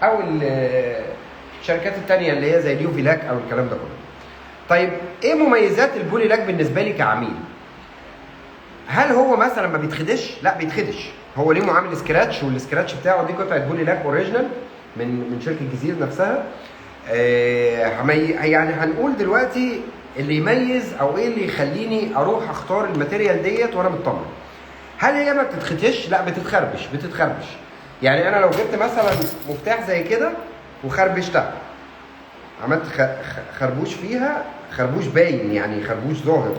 او الشركات التانية اللي هي زي ال UV Lac او الكلام ده كله. طيب ايه مميزات ال polylac بالنسبة لي كعميل؟ هل هو مثلا ما بيتخدش؟ لا بيتخدش، هو ليه معامل scratch، وال scratch بتاعه دي قطعه polylac original من شركة جزير نفسها. يعني هنقول دلوقتي اللي يميز او ايه اللي يخليني اروح اختار ال material ديت وانا مطمن. هل هي ما بتتخدش؟ لا بتتخربش، بتتخربش. يعني انا لو جبت مثلا مفتاح زي كده وخربشتها، عملت خربوش فيها، خربوش باين يعني خربوش ظاهر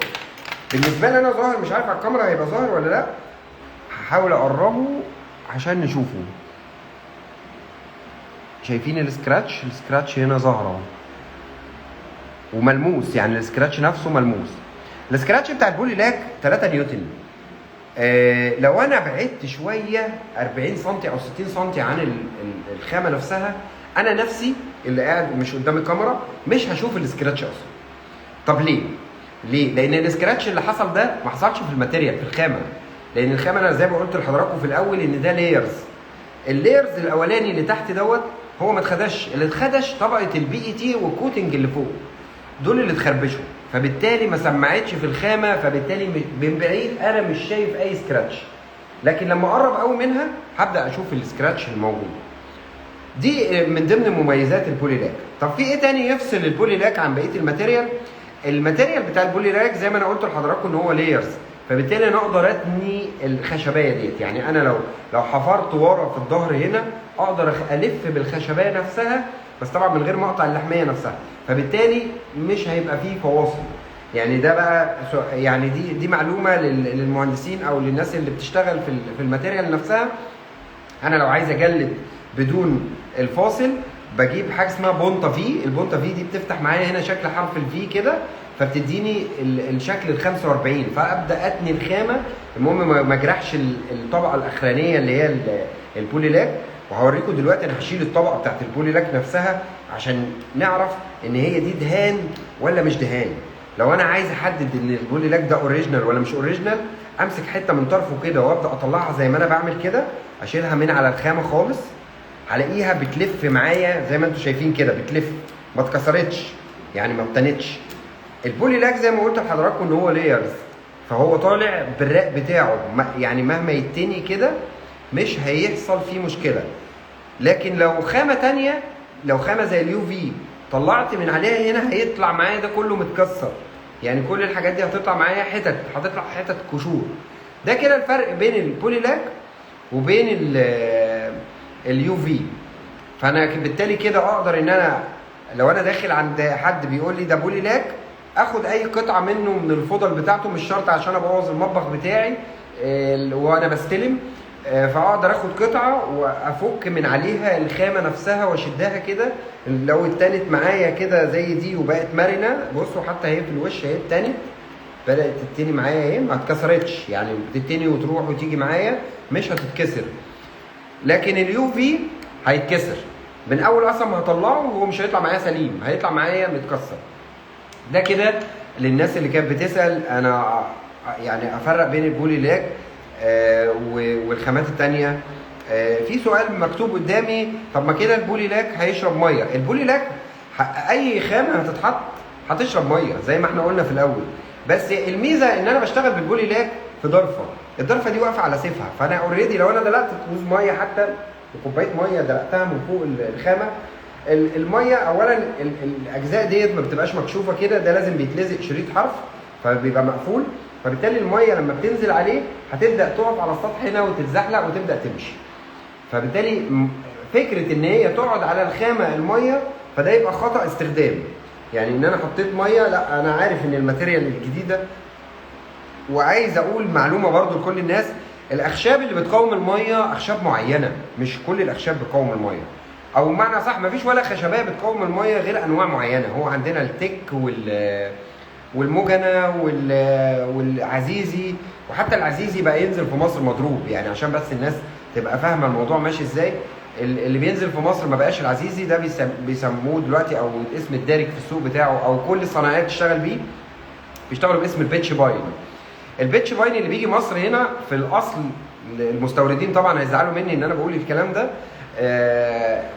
بالنسبة لي انا، ظاهر، مش عارف على الكاميرا هيبقى ظاهر ولا لا، هحاول اقربه عشان نشوفه. شايفين ال scratch؟ ال scratch هنا ظاهره وملموس، يعني ال scratch نفسه ملموس. ال scratch بتاع ال polylac 3 نيوتن. لو انا بعدت شوية 40 سم او 60 سم عن الخامة نفسها، انا نفسي اللي قاعد مش قدام الكاميرا مش هشوف ال scratch اصلا. طب ليه؟ ليه؟ لان ال scratch اللي حصل ده ما حصلش في ال material، في الخامة. لان الخامة انا زي ما قلت لحضراتكم في الاول ان ده layers. ال layers الاولاني اللي تحت دوت هو ما اتخدش، اللي اتخدش طبقه ال PET وال coating اللي فوق، دول اللي اتخربشوا، فبالتالي ما سمعتش في الخامة، فبالتالي من بعيد انا مش شايف اي scratch. لكن لما اقرب قوي منها هبدا اشوف ال scratch الموجود. دي من ضمن مميزات ال polylac. طب في ايه تاني يفصل ال polylac عن بقية ال material؟ ال material بتاع ال polylac زي ما انا قلت لحضراتكم ان هو layers، فبالتالي انا اقدر اتني الخشبية ديت. يعني انا لو حفرت ورا في الظهر هنا اقدر الف بالخشبيه نفسها، بس طبعا من غير ما اقطع اللحميه نفسها، فبالتالي مش هيبقى فيه فواصل. يعني ده بقى يعني دي معلومة للمهندسين او للناس اللي بتشتغل في ال material نفسها. انا لو عايز اجلد بدون الفاصل بجيب حاجة اسمها بونتا في، البونتا في دي بتفتح معايا هنا شكل حرف ال V كده، فبتديني الشكل ال 45، فابدا اتني الخامة. المهم ما اجرحش الطبقة الاخرانية اللي هي ال polylac، وهوريكم دلوقتي انا هشيل الطبقة بتاعت ال polylac نفسها عشان نعرف ان هي دي دهان ولا مش دهان. لو انا عايز احدد ان ال polylac ده original ولا مش original، امسك حتة من طرفه كده وابدا اطلعها زي ما انا بعمل كده، اشيلها من على الخامة خالص، هلاقيها بتلف معايا زي ما انتم شايفين كده، بتلف ما اتكسرتش يعني ما اتنتش. ال polylac زي ما قلت لحضراتكم ان هو layers، فهو طالع بالراق بتاعه، يعني مهما يتني كده مش هيحصل فيه مشكلة. لكن لو خامة تانية، لو خامة زي ال UV طلعت من عليها هنا هيطلع معايا ده كله متكسر، يعني كل الحاجات دي هتطلع معايا حتت، هتطلع حتت قشور. ده كده الفرق بين ال polylac وبين ال UV. فانا بالتالي كده اقدر ان انا لو انا داخل عند حد بيقول لي ده polylac، اخد اي قطعه منه من الفضل بتاعته، مش شرط عشان ابوظ المطبخ بتاعي وانا بستلم، فاقدر اخد قطعه وافك من عليها الخامة نفسها واشدها كده. لو اتنت معايا كده زي دي وبقت مرنه، بصوا حتى هي في الوش اهي اتنت، بدات تتني معايا اهي، ما اتكسرتش، يعني بتتني وتروح وتيجي معايا مش هتتكسر. لكن ال UV هيتكسر من اول اصلا ما هطلعه، هو مش هيطلع معايا سليم، هيطلع معايا متكسر. ده كده للناس اللي كانت بتسال انا يعني افرق بين ال polylac والخامات التانية. في سؤال مكتوب قدامي، طب ما كده ال polylac هيشرب مية. ال polylac اي خامة هتتحط هتشرب مية زي ما احنا قلنا في الاول، بس الميزة ان انا بشتغل بال polylac في ضرفه، الضرفه دي واقفة على سيفها، فانا already لو انا دلقت كوز مية، حتى كوباية مية دلقتها من فوق الخامة، المية اولا الاجزاء ديت ما بتبقاش مكشوفة كده، ده لازم بيتلزق شريط حرف فبيبقى مقفول، فبالتالي المية لما بتنزل عليه هتبدا تقف على السطح هنا وتتزحلق وتبدا تمشي. فبالتالي فكرة ان هي تقعد على الخامة المية فده يبقى خطا استخدام، يعني ان انا حطيت مية، لا انا عارف ان ال material الجديدة. وعايز اقول معلومة برضو لكل الناس، الاخشاب اللي بتقاوم المية اخشاب معينة، مش كل الاخشاب بتقاوم المية، او معنى صح مفيش ولا خشبيه بتقاوم المية غير انواع معينة. هو عندنا التك والمجنه والعزيزي، وحتى العزيزي بقى ينزل في مصر مضروب، يعني عشان بس الناس تبقى فاهمه الموضوع ماشي ازاي. اللي بينزل في مصر ما بقاش العزيزي ده، بيسموه دلوقتي او الاسم الدارج في السوق بتاعه او كل الصناعية بتشتغل بيه، بيشتغلوا باسم ال pitch pine. ال pitch pine اللي بيجي مصر هنا في الاصل، المستوردين طبعا هيزعلوا مني ان انا بقول الكلام ده،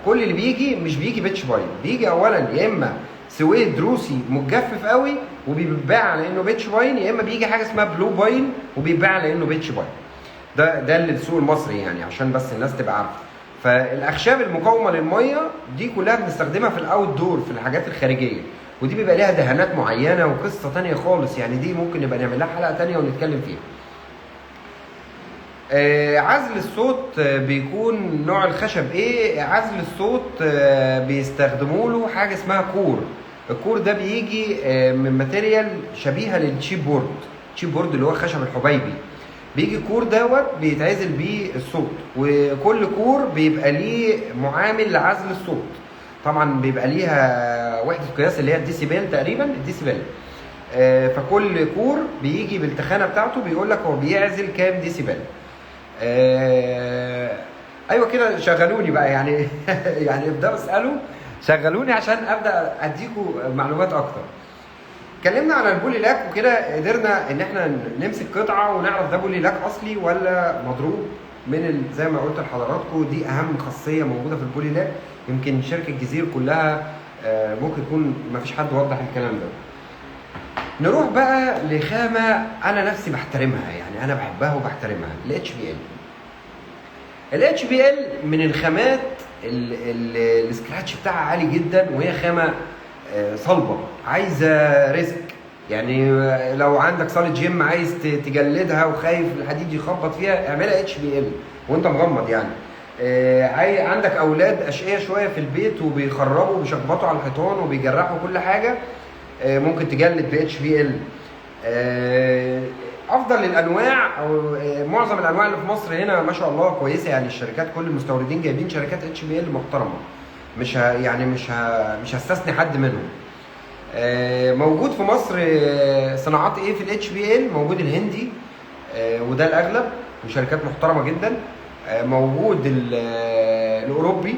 كل اللي بيجي مش بيجي pitch pine، بيجي اولا يا اما سويد روسي متجفف قوي وبيتباع على انه pitch pine، يا اما بيجي حاجة اسمها blue pine وبيتباع على انه pitch pine. ده اللي السوق المصري يعني، عشان بس الناس تبقى عارفه. فالاخشاب المقاومة للمية دي كلها بنستخدمها في ال outdoor، في الحاجات الخارجية، ودي بيبقى ليها دهانات معينة وقصة تانية خالص، يعني دي ممكن نبقى نعمل لها حلقة تانية ونتكلم فيها. عزل الصوت بيكون نوع الخشب ايه؟ عزل الصوت بيستخدموا له حاجة اسمها core. ال core ده بيجي من material شبيهه لل chipboard، chipboard اللي هو الخشب الحبيبي. بيجي core دوت بيتعزل بيه الصوت، وكل core بيبقى ليه معامل لعزل الصوت. طبعا بيبقى ليها وحده قياس اللي هي الديسيبل تقريبا، الديسيبل. فكل core بيجي بالتخانه بتاعته بيقول لك هو بيعزل كام ديسيبل. ايوه كده شغلوني بقى يعني يعني ابداوا اسالوا، شغلوني عشان ابدا اديكم معلومات اكتر. اتكلمنا على ال polylac وكده، قدرنا ان احنا نمسك قطعه ونعرف ده polylac اصلي ولا مضروب من زي ما قلت لحضراتكم. دي اهم خاصية موجودة في ال polylac، يمكن شركة جزير كلها ممكن يكون ما فيش حد وضح الكلام ده. نروح بقى لخامه انا نفسي بحترمها، يعني انا بحبها وبحترمها، ال HPL. ال HPL من الخامات ال scratch بتاعها عالي جدا، وهي خامة صلبه عايزه risk. يعني لو عندك صاله جيم عايز تجلدها وخايف الحديد يخبط فيها، اعملها HPL وانت مغمض يعني. عندك اولاد اشقياء شوية في البيت وبيخربوا وبيشخبطوا على الحيطان وبيجرحوا كل حاجة، ممكن تجلد ب HPL. افضل الانواع او معظم الانواع اللي في مصر هنا ما شاء الله كويسة، يعني الشركات كل المستوردين جايبين شركات HPL محترمه، مش يعني مش هستثني حد منهم. موجود في مصر صناعات ايه في ال HPL؟ موجود الهندي وده الاغلب وشركات محترمه جدا، موجود الاوروبي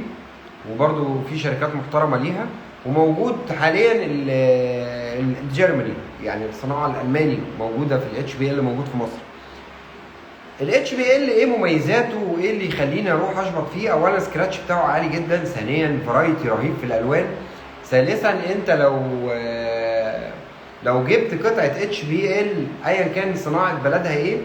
وبرده في شركات محترمه ليها، وموجود حاليا ال Germany، يعني الصناعة الالماني موجودة في ال HPL، موجود في مصر. ال HPL ايه مميزاته وايه اللي يخليني اروح اشبط فيه؟ اولا scratch بتاعه عالي جدا، ثانيا variety رهيب في الالوان، ثالثا انت لو جبت قطعه HPL ايا كان صناعة بلدها ايه،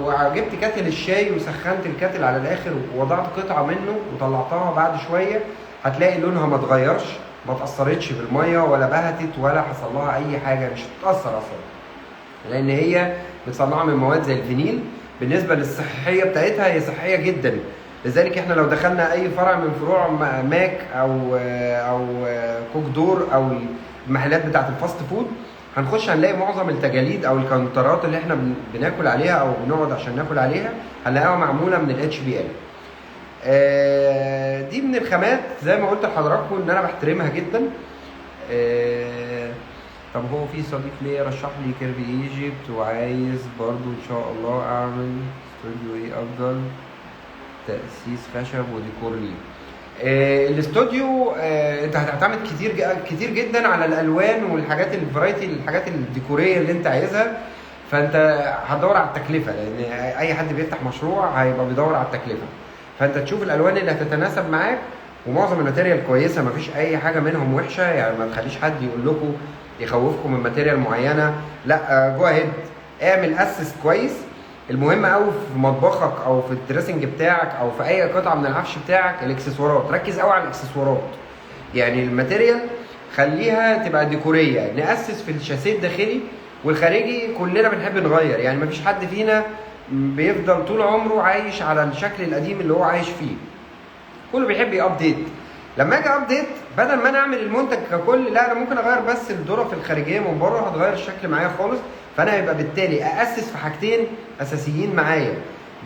وجبت kettle الشاي وسخنت ال kettle على الاخر ووضعت قطعه منه وطلعتها بعد شوية، هتلاقي لونها ما اتغيرش، ما اتاثرتش بالمية ولا بهتت ولا حصل لها اي حاجة، مش هتتاثر اصلا لان هي متصنعه من مواد زي الفينيل. بالنسبة للصحيه بتاعتها هي صحية جدا، لذلك احنا لو دخلنا اي فرع من فروع ماك او كوك دور او المحلات بتاعه ال fast food، هنخش هنلاقي معظم التجاليد او الكاونترات اللي احنا بناكل عليها او بنقعد عشان ناكل عليها هنلاقيها معمولة من ال HPL. دي من الخامات زي ما قلت لحضراتكم ان انا بحترمها جدا. طب هو في صديق ليا رشح لي كيرفي ايجيبت وعايز برضو ان شاء الله اعمل استوديو، ايه افضل تاسيس خشب وديكور ليه؟ الاستوديو انت هتعتمد كتير كتير جدا على الالوان والحاجات ال variety، الحاجات الديكوريه اللي انت عايزها، فانت هتدور على التكلفة، لان اي حد بيفتح مشروع هيبقى بيدور على التكلفة. فانت تشوف الالوان اللي هتتناسب معاك، ومعظم ال material كويسة مفيش اي حاجة منهم وحشة، يعني ما تخليش حد يقول لكم يخوفكم من material معينة، لا go ahead اعمل اسس كويس. المهم قوي في مطبخك او في ال dressing بتاعك او في اي قطعه من العفش بتاعك الاكسسوارات، ركز قوي على الاكسسوارات. يعني ال material خليها تبقى ديكوريه، ناسس في الشاسيه الداخلي والخارجي كلنا بنحب نغير، يعني مفيش حد فينا بيفضل طول عمره عايش على الشكل القديم اللي هو عايش فيه، كله بيحب ي update. لما اجي update بدل ما انا اعمل المنتج ككل، لا انا ممكن اغير بس الظرف الخارجية من بره، هتغير الشكل معايا خالص. فانا هيبقى بالتالي اسس في حاجتين اساسيين معايا،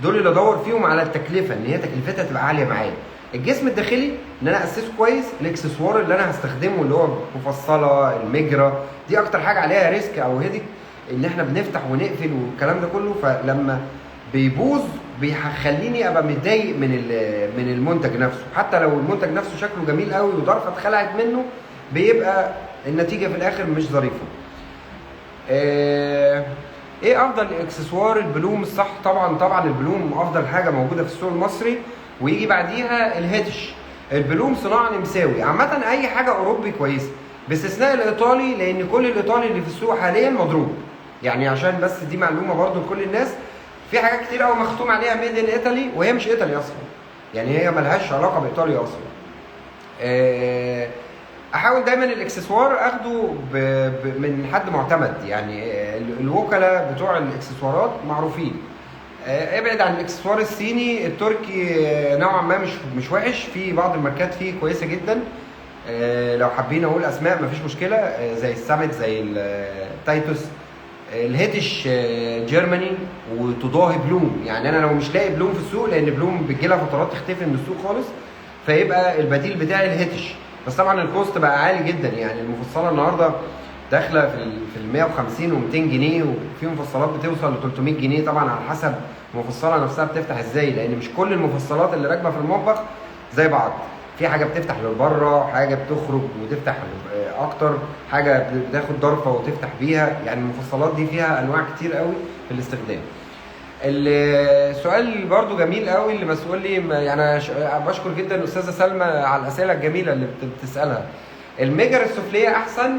دول اللي ادور فيهم على التكلفة ان هي تكلفتها تبقى عالية معايا. الجسم الداخلي ان انا اسسه كويس، الاكسسوار اللي انا هستخدمه اللي هو مفصلة المجرى، دي اكتر حاجة عليها risk او headache ان احنا بنفتح ونقفل والكلام ده كله، فلما بيبوظ بيخليني ابقى متضايق من المنتج نفسه، حتى لو المنتج نفسه شكله جميل قوي وضرفه اتخلعت منه، بيبقى النتيجة في الاخر مش ظريفة. ايه افضل اكسسوار؟ البلوم الصح طبعا، طبعا البلوم افضل حاجة موجودة في السوق المصري، ويجي بعديها الهيتش. البلوم صناعة نمساوي، عامة اي حاجة اوروبي كويسة باستثناء الايطالي، لان كل الايطالي اللي في السوق حاليا مضروب. يعني عشان بس دي معلومة برضو لكل الناس، في حاجات كتير قوي مختوم عليها made in Italy وهي مش ايطالي اصلا، يعني هي ملهاش علاقة بايطاليا اصلا. احاول دايما الاكسسوار اخده من حد معتمد، يعني الوكلاء بتوع الاكسسوارات معروفين. ابعد عن الاكسسوار الصيني، التركي نوعا ما مش وحش، في بعض الماركات فيه كويسة جدا. لو حابين اقول اسماء مفيش مشكلة، زي السامت، زي التايتوس، الهيتش، Germany، وتضاهي بلوم. يعني انا لو مش لاقي بلوم في السوق، لان بلوم بتجيلها فترات تختفي من السوق خالص، فيبقى البديل بتاعي الهيتش. بس طبعا ال cost بقى عالي جدا، يعني المفصلة النهارده داخله في ال 150 و200 جنيه، وفي مفصلات بتوصل ل 300 جنيه، طبعا على حسب المفصلة نفسها بتفتح ازاي، لان مش كل المفصلات اللي راكبه في المطبخ زي بعض. في حاجة بتفتح لبره، حاجة بتخرج وتفتح اكتر، حاجة بتاخد ضرفه وتفتح بيها. يعني المفصلات دي فيها انواع كتير قوي في الاستخدام. السؤال برضو جميل قوي اللي مسؤول لي، يعني بشكر جدا الاستاذة سلمى على الاسئلة الجميلة اللي بتسالها. المجر السفليه احسن.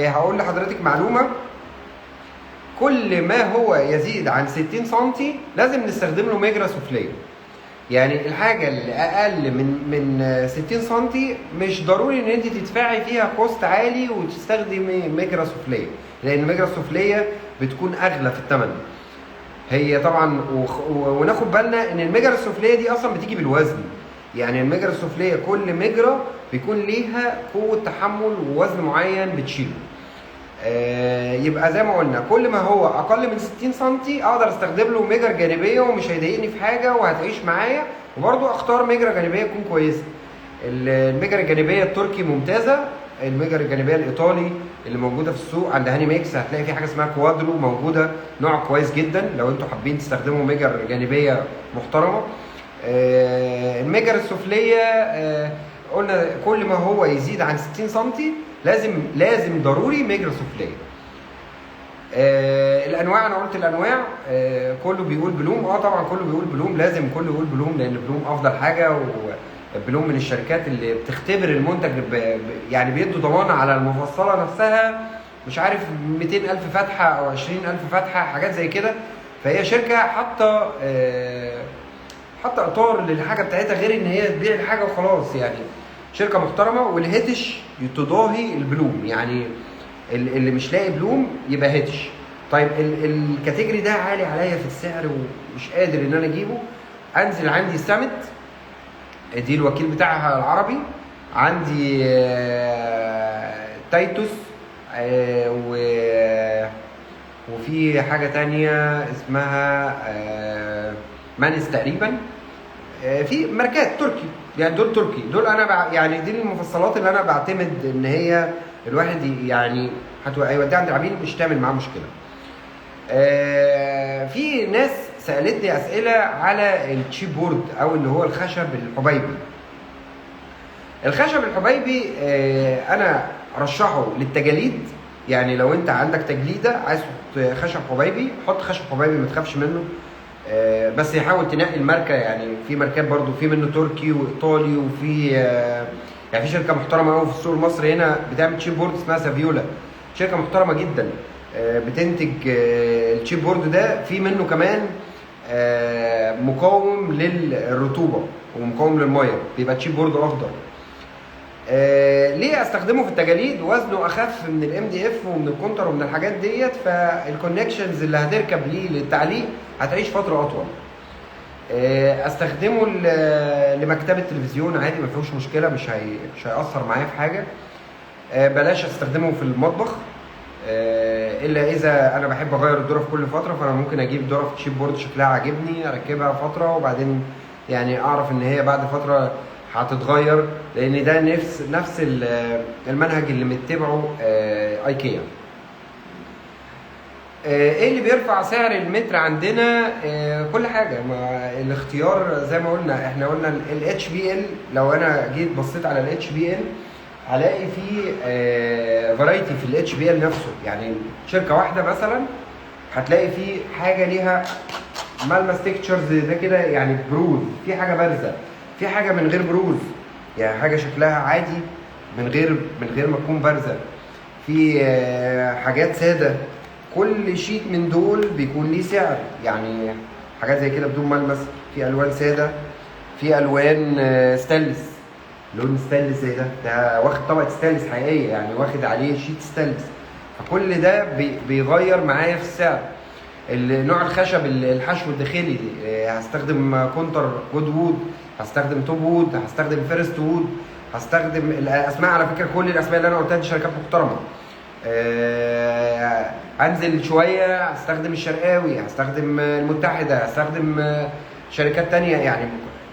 هقول لحضرتك معلومة، كل ما هو يزيد عن 60 سم لازم نستخدم له مجرى سفليه. يعني الحاجة اللي اقل من 60 سم مش ضروري ان انت تدفعي فيها cost عالي وتستخدمي مجرى سفليه، لان المجرى السفليه بتكون اغلى في الثمن. هي طبعا وناخد بالنا ان المجرى السفليه دي اصلا بتيجي بالوزن، يعني المجرى السفليه كل مجرى بيكون ليها قوة تحمل ووزن معين بتشيله. يبقى زي ما قلنا كل ما هو اقل من 60 سم اقدر استخدم له مجر جانبيه ومش هيضايقني في حاجة وهتعيش معايا، وبرده اختار مجرى جانبيه تكون كويسة. المجر الجانبية التركي ممتازة، المجر الجانبية الايطالي اللي موجودة في السوق عند هاني ميكس هتلاقي في حاجة اسمها كوادرو موجودة، نوع كويس جدا لو انتوا حابين تستخدموا مجر جانبيه محترمه. المجر السفليه قلنا كل ما هو يزيد عن 60 سم لازم ضروري مجرى سفليه. الانواع انا قلت الانواع، كله بيقول بلوم. طبعا كله بيقول بلوم، لازم كله يقول بلوم، لان بلوم افضل حاجة، وبلوم من الشركات اللي بتختبر المنتج يعني بيدوا ضمانه على المفصلة نفسها، مش عارف 200,000 فتحه او 20,000 فتحه، حاجات زي كده. فهي شركة حاطه اطار للحاجة بتاعتها، غير ان هي تبيع الحاجة وخلاص. يعني شركة محترمه. والهيتش تضاهي البلوم، يعني اللي مش لاقي بلوم يبقى هيتش. طيب ال category ده عالي عليا في السعر ومش قادر ان انا اجيبه، انزل عندي سامت دي الوكيل بتاعها العربي، عندي تايتوس، وفي حاجة تانية اسمها مانس تقريبا، في ماركات تركي، يعني دول تركي، دول انا يعني دي المفصلات اللي انا بعتمد ان هي الواحد يعني هيوديها عند العميل مش تعمل معاه مشكلة. في ناس سالتني اسئلة على ال chipboard او اللي هو الخشب الحبيبي. الخشب الحبيبي انا ارشحه للتجاليد، يعني لو انت عندك تجليده عايز تحط خشب حبيبي حط خشب حبيبي ما تخافش منه، بس يحاول تنقي الماركة. يعني في ماركات برضو في منه تركي وايطالي، وفي يعني في شركة محترمه قوي في السوق المصري هنا بتعمل chipboard اسمها سافيولا، شركة محترمه جدا بتنتج ال chipboard ده. في منه كمان مقاوم للرطوبه ومقاوم للمية، بيبقى chipboard اخضر. ليه استخدمه في التجاليد؟ وزنه اخف من ال MDF ومن الكونتر ومن الحاجات ديت، فال connections اللي هتركب ليه للتعليق هتعيش فترة اطول. استخدمه لمكتبه تلفزيون عادي ما فيهوش مشكلة، مش هيأثر معايا في حاجة. بلاش استخدمه في المطبخ، الا اذا انا بحب اغير الدرف كل فترة، فانا ممكن اجيب درف chipboard شكلها عاجبني اركبها فترة، وبعدين يعني اعرف ان هي بعد فترة هتتغير، لان ده نفس المنهج اللي متبعة ايكيا. ايه اللي بيرفع سعر المتر عندنا؟ كل حاجة، ما الاختيار زي ما قلنا، احنا قلنا ال HPL. لو انا جيت بصيت على ال HPL هلاقي في variety في ال HPL نفسه. يعني شركة واحدة مثلا هتلاقي في حاجة ليها ملمس textures ده كده، يعني بروز، في حاجة بارزة، في حاجة من غير بروز، يعني حاجة شكلها عادي من غير ما تكون بارزة، في حاجات ساده. كل sheet من دول بيكون ليه سعر، يعني حاجات زي كده بدون ملمس، في الوان ساده، في الوان ستانلس، لون ستانلس زي ده، ده واخد طبقه ستانلس حقيقية، يعني واخد عليه sheet stainless. فكل ده بيغير معايا في السعر. نوع الخشب، الحشو الداخلي، هستخدم كونتر good wood، هستخدم top wood، هستخدم first wood، هستخدم الاسماء. على فكرة كل الاسماء اللي انا قلتها دي شركات محترمه. هنزل شوية هستخدم الشرقاوي، هستخدم المتحده، هستخدم شركات تانية. يعني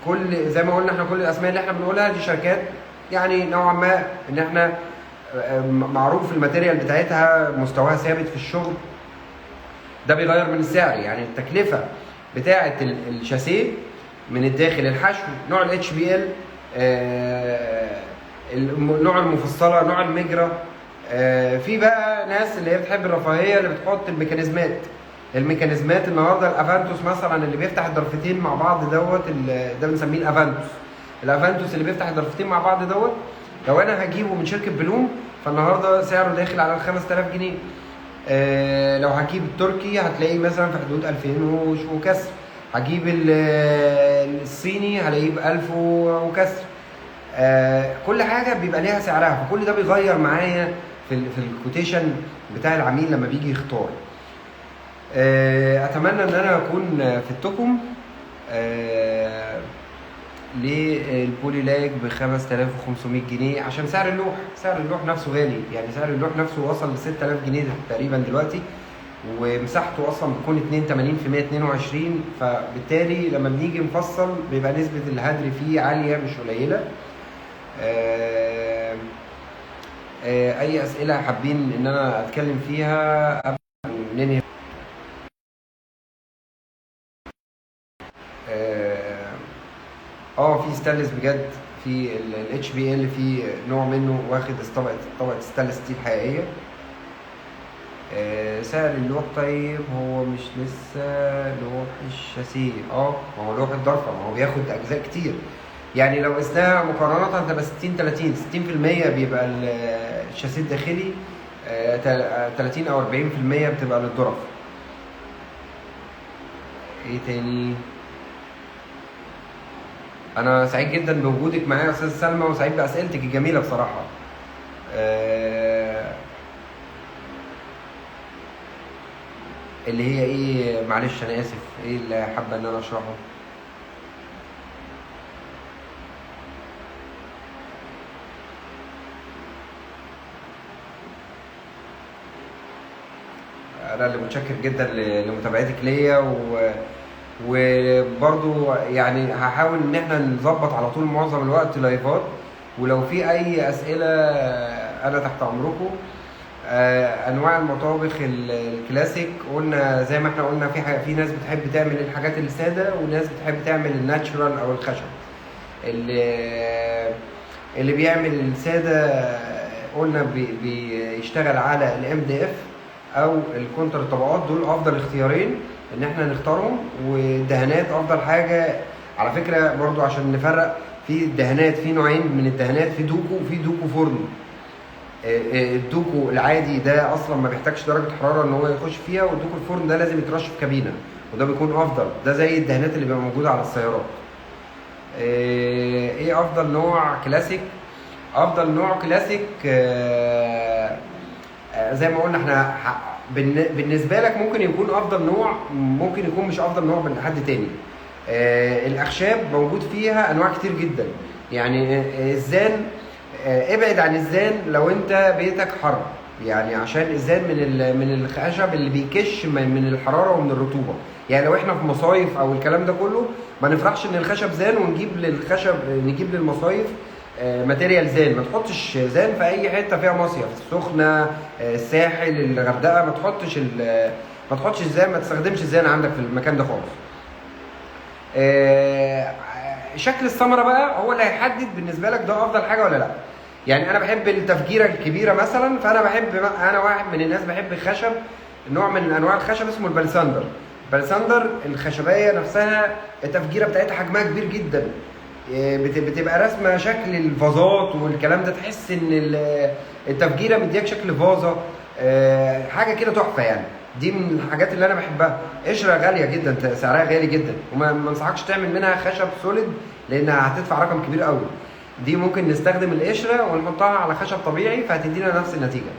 كل زي ما قلنا احنا كل الاسماء اللي احنا بنقولها دي شركات يعني نوعا ما ان احنا معروف ال material بتاعتها، مستواها ثابت في الشغل. ده بيغير من السعر، يعني التكلفة بتاعه الشاسيه من الداخل، الحشو، نوع ال HPL، نوع المفصله، نوع المجرى. في بقى ناس اللي هي بتحب الرفاهية اللي بتحط الميكانيزمات. الميكانيزمات النهارده الافانتوس مثلا اللي بيفتح الضرفتين مع بعض دوت، ده بنسميه الافانتوس. الافانتوس اللي بيفتح الضرفتين مع بعض دوت لو انا هجيبه من شركة بلوم فالنهارده سعره داخل على ال 5000 جنيه. لو هجيب التركي هتلاقيه مثلا في حدود 2000 وكسر، هجيب الصيني هلاقيه ب 1000 وكسر. كل حاجة بيبقى ليها سعرها، فكل ده بيغير معايا في ال quotation بتاع العميل لما بيجي يختار. اتمنى ان انا اكون فدتكم. لل polylac ب 5500 جنيه عشان سعر اللوح، سعر اللوح نفسه غالي، يعني سعر اللوح نفسه وصل ل 6000 جنيه تقريبا دلوقتي، ومساحته اصلا بتكون 82 في 122، فبالتالي لما بنيجي نفصل بيبقى نسبة الهدر فيه عالية مش قليلة. اي اسئلة حابين ان انا اتكلم فيها قبل ما ننهي؟ في ستانلس بجد، في ال HPL في نوع منه واخد طبقة stainless steel حقيقية. سعر اللوح طيب هو مش لسه لوح الشاسيه، ما هو لوح الضرفة، ما هو بياخد أجزاء كتير. يعني لو قسناها مقارنة هتبقى 60 30، 60% بيبقى الشاسيه الداخلي، 30 أو 40% بتبقى للضرف. ايه تاني؟ انا سعيد جدا بوجودك معايا يا استاذ سلمى، وسعيد باسئلتك الجميلة بصراحة. اللي هي ايه؟ معلش انا اسف، ايه اللي حابة ان انا اشرحه؟ انا اللي متشكر جدا لمتابعتك ليا، وبرضو يعني هحاول ان احنا نظبط على طول معظم الوقت لايفات، ولو في اي اسئلة انا تحت امركم. انواع المطابخ الكلاسيك قلنا زي ما احنا قلنا في حاجة، في ناس بتحب تعمل الحاجات السادة وناس بتحب تعمل ال natural او الخشب. اللي بيعمل السادة قلنا بيشتغل على ال MDF او الكونتر الطبقات، دول افضل اختيارين ان احنا نختارهم. والدهانات افضل حاجة على فكرة برضو عشان نفرق في الدهانات، في نوعين من الدهانات، في دوكو وفي دوكو فرن. الدوكو العادي ده اصلا ما بيحتاجش درجه حرارة ان هو يخش فيها، والدوكو الفرن ده لازم يترش في كابينه، وده بيكون افضل، ده زي الدهانات اللي بيبقى موجودة على السيارات. ايه افضل نوع كلاسيك؟ افضل نوع كلاسيك زي ما قلنا احنا بالنسبة لك ممكن يكون افضل نوع، ممكن يكون مش افضل نوع من حد تاني. الاخشاب موجود فيها انواع كتير جدا، يعني الزان، ابعد عن الزان لو انت بيتك حر، يعني عشان الزان من الخشب اللي بيكش من الحرارة ومن الرطوبة. يعني لو احنا في مصايف او الكلام ده كله ما نفرحش ان الخشب زان ونجيب للخشب، نجيب للمصايف material زان. ما تحطش زان في اي حتة فيها مصيف، السخنة، الساحل، الغردقه، ما تحطش زان، ما تستخدمش زان عندك في المكان ده خالص. شكل الثمرة بقى هو اللي هيحدد بالنسبة لك ده افضل حاجة ولا لا. يعني انا بحب التفجيره الكبيرة مثلا، فانا بحب، انا واحد من الناس بحب الخشب، نوع من انواع الخشب اسمه البلسندر. البلسندر الخشبية نفسها التفجيره بتاعتها حجمها كبير جدا، بتبقى رسمه شكل الفازات والكلام ده، تحس ان التفجيره مدياك شكل فازة، حاجة كده تحفة يعني. دي من الحاجات اللي انا بحبها. قشرة غالية جدا، سعرها غالي جدا، وما انصحكش تعمل منها خشب solid لانها هتدفع رقم كبير قوي. دي ممكن نستخدم القشرة ونحطها على خشب طبيعي فهتدينا نفس النتيجة.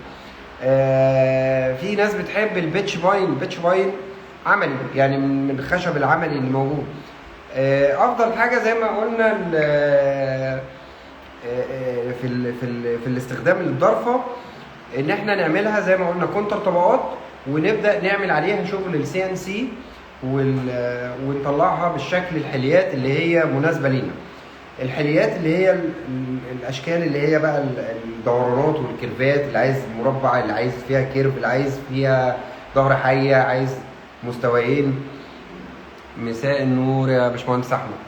في ناس بتحب ال pitch pine، ال pitch pine عملي يعني من الخشب العملي اللي موجود. افضل حاجة زي ما قلنا في ال في ال في الاستخدام الضرفه ان احنا نعملها زي ما قلنا كونتر طبقات، ونبدا نعمل عليها شغل ال CNC ونطلعها بالشكل الحليات اللي هي مناسبة لينا. الحليات اللي هي الاشكال اللي هي بقى الدورانات وال curve ات، اللي عايز مربع، اللي عايز فيها curve، اللي عايز فيها ظهر حيه، عايز مستويين. مساء النور يا باشمهندس احمد.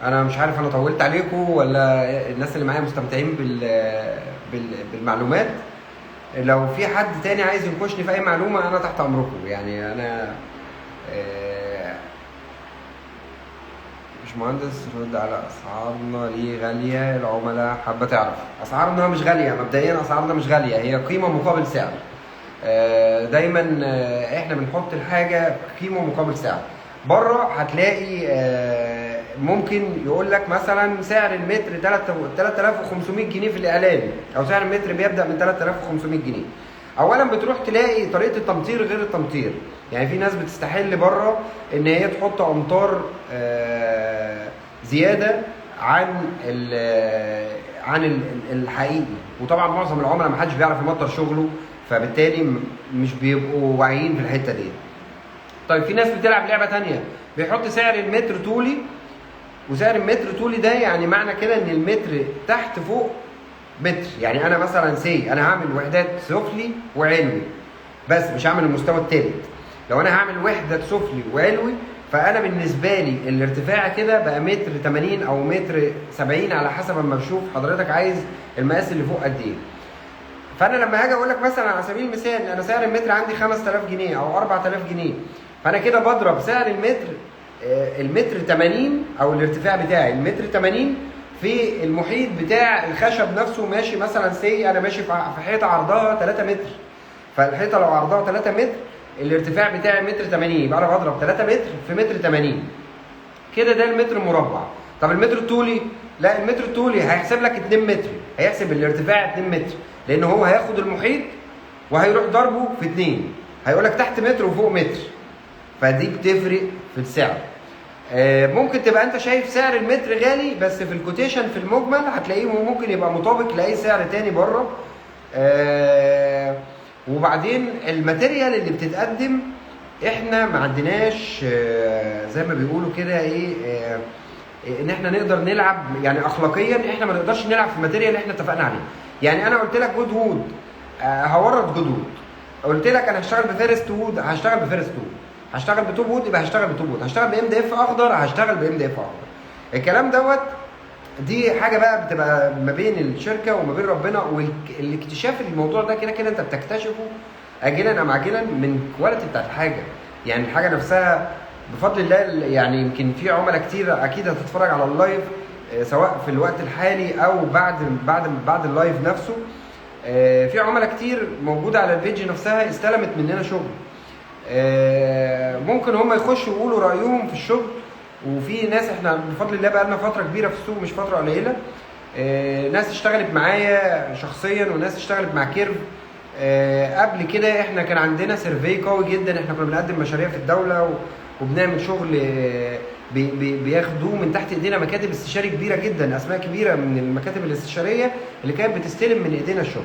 انا مش عارف انا طولت عليكم ولا الناس اللي معايا مستمتعين بالمعلومات. لو في حد تاني عايز يناقشني في اي معلومة انا تحت امركم يعني. انا باشمهندس رد على اسعارنا ليه غالية؟ العملاء حابة تعرف. اسعارنا مش غالية مبدئيا، اسعارنا مش غالية، هي قيمة مقابل سعر. دايما احنا بنحط الحاجة قيمة مقابل سعر. بره هتلاقي ممكن يقول لك مثلا سعر المتر 3500 جنيه في الاعلان، او سعر المتر بيبدا من 3500 جنيه. اولا بتروح تلاقي طريقه التمطير غير التمطير، يعني في ناس بتستحل بره ان هي تحط امطار زيادة عن عن الحقيقي، وطبعا معظم العملاء ما حدش بيعرف يمطر شغله، فبالتالي مش بيبقوا واعيين في الحتة دي. طيب في ناس بتلعب لعبه ثانية، بيحط سعر المتر طولي، وسعر المتر طولي ده يعني معنى كده ان المتر تحت فوق متر، يعني انا مثلا say انا هعمل وحدات سفلي وعلوي بس مش هعمل المستوى الثالث. لو انا هعمل وحده سفلي وعلوي فانا بالنسبة لي الارتفاع كده بقى متر 80 او متر 70 على حسب ما بشوف حضرتك عايز المقاس اللي فوق قد ايه. فانا لما هاجي اقول لك مثلا على سبيل المثال انا سعر المتر عندي 5000 جنيه او 4000 جنيه، فانا كده بضرب سعر المتر، المتر 80 او الارتفاع بتاعي المتر 80 في المحيط بتاع الخشب نفسه. ماشي مثلا say انا ماشي في حيطة عرضها 3 متر، فالحيطه لو عرضها 3 متر الارتفاع بتاعي متر 80، يبقى انا بضرب 3 متر في متر 80 كده، ده المتر مربع. طب المتر الطولي؟ لا المتر الطولي هيحسب لك 2 متر، هيحسب الارتفاع 2 متر لان هو هياخد المحيط وهيروح ضربه في 2، هيقول لك تحت متر وفوق متر، فدي بتفرق في السعر. ممكن تبقى انت شايف سعر المتر غالي بس في ال quotation في المجمل هتلاقيه ممكن يبقى مطابق لاي سعر تاني بره. وبعدين ال material اللي بتتقدم احنا ما عندناش زي ما بيقولوا كده ايه، ان احنا نقدر نلعب يعني اخلاقيا احنا ما نقدرش نلعب في ال material اللي احنا اتفقنا عليه. يعني انا قلت لك good wood، هورد good wood، قلت لك انا هشتغل ب first wood، هشتغل ب first wood، هشتغل ب top wood يبقى هشتغل ب top wood، هشتغل ب MDF اخضر هشتغل ب MDF اخضر. الكلام دوت دي حاجة بقى بتبقى ما بين الشركة وما بين ربنا، والاكتشاف الموضوع ده كده كده انت بتكتشفه اجلا ام عاجلا من ال quality بتاعت الحاجة. يعني الحاجة نفسها بفضل الله، يعني يمكن في عملاء كتير اكيد هتتفرج على ال live سواء في الوقت الحالي او بعد بعد بعد ال live نفسه، في عملاء كتير موجودة على ال page نفسها استلمت مننا شغل، ممكن هم يخشوا يقولوا رايهم في الشغل. وفي ناس احنا بفضل الله بقى لنا فترة كبيرة في السوق مش فترة قليله، ناس اشتغلت معايا شخصيا وناس اشتغلت مع كيرف قبل كده. احنا كان عندنا survey قوي جدا، احنا كنا بنقدم مشاريع في الدولة وبنعمل شغل بياخدوه من تحت ايدينا مكاتب استشاري كبيرة جدا، اسماء كبيرة من المكاتب الاستشارية اللي كانت بتستلم من ايدينا الشغل.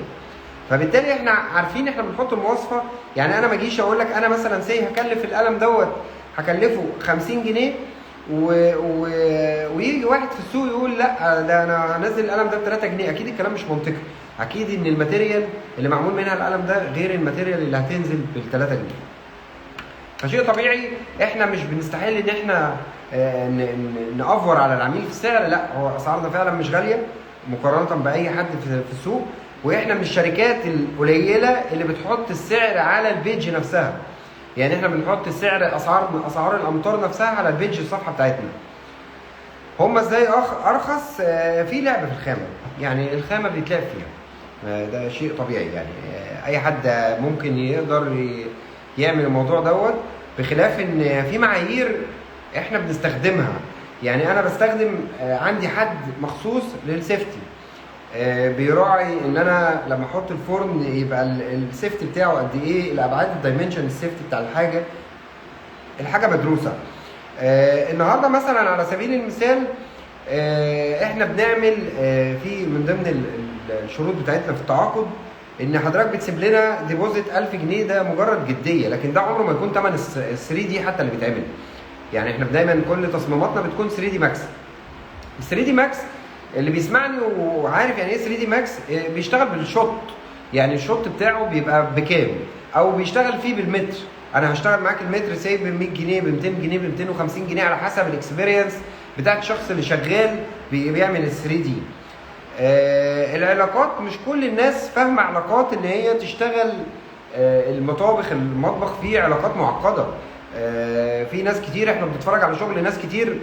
فبالتالي احنا عارفين احنا بنحط المواصفه. يعني انا ما اجيش اقول لك انا مثلا say هكلف القلم دوت هكلفه 50 جنيه ويجي واحد في السوق يقول لا ده انا هنزل القلم ده ب 3 جنيه. اكيد الكلام مش منطقي، اكيد ان ال material اللي معمول منها القلم ده غير ال material اللي هتنزل بال 3 جنيه. فشيء طبيعي احنا مش بنستحل ان احنا نأفور على العميل في السعر، لا هو اسعارنا فعلا مش غالية مقارنة باي حد في السوق. واحنا من الشركات القليلة اللي بتحط السعر على ال page نفسها، يعني احنا بنحط سعر اسعار الامتار نفسها على ال page الصفحة بتاعتنا. هما ازاي ارخص؟ في لعب في الخامة، يعني الخامة بيتلعب فيها، ده شيء طبيعي يعني، اي حد ممكن يقدر يعمل الموضوع دوت، بخلاف ان في معايير احنا بنستخدمها. يعني انا بستخدم عندي حد مخصوص لل safety، بيراعي ان انا لما احط الفرن يبقى ال safety بتاعه قد ايه، الابعاد، ال dimension، ال safety بتاع الحاجة، الحاجة مدروسة. النهارده مثلا على سبيل المثال احنا بنعمل في من ضمن الشروط بتاعتنا في التعاقد ان حضرتك بتسيب لنا deposit 1000 جنيه، ده مجرد جدية، لكن ده عمره ما يكون ثمن ال 3D حتى اللي بيتعمل. يعني احنا دايما كل تصميماتنا بتكون 3D Max. ال 3D Max اللي بيسمعني وعارف يعني ايه 3D Max، بيشتغل بال shot، يعني ال shot بتاعه بيبقى بكام او بيشتغل فيه بالمتر. انا هشتغل معاك المتر سايب ب 100 جنيه، ب 200 جنيه، ب 250 جنيه، على حسب ال experience بتاعت الشخص اللي شغال بيعمل ال 3D. العلاقات مش كل الناس فاهمه علاقات ان هي تشتغل. المطابخ، المطبخ فيه علاقات معقدة. في ناس كتير احنا بنتفرج على شغل ناس كتير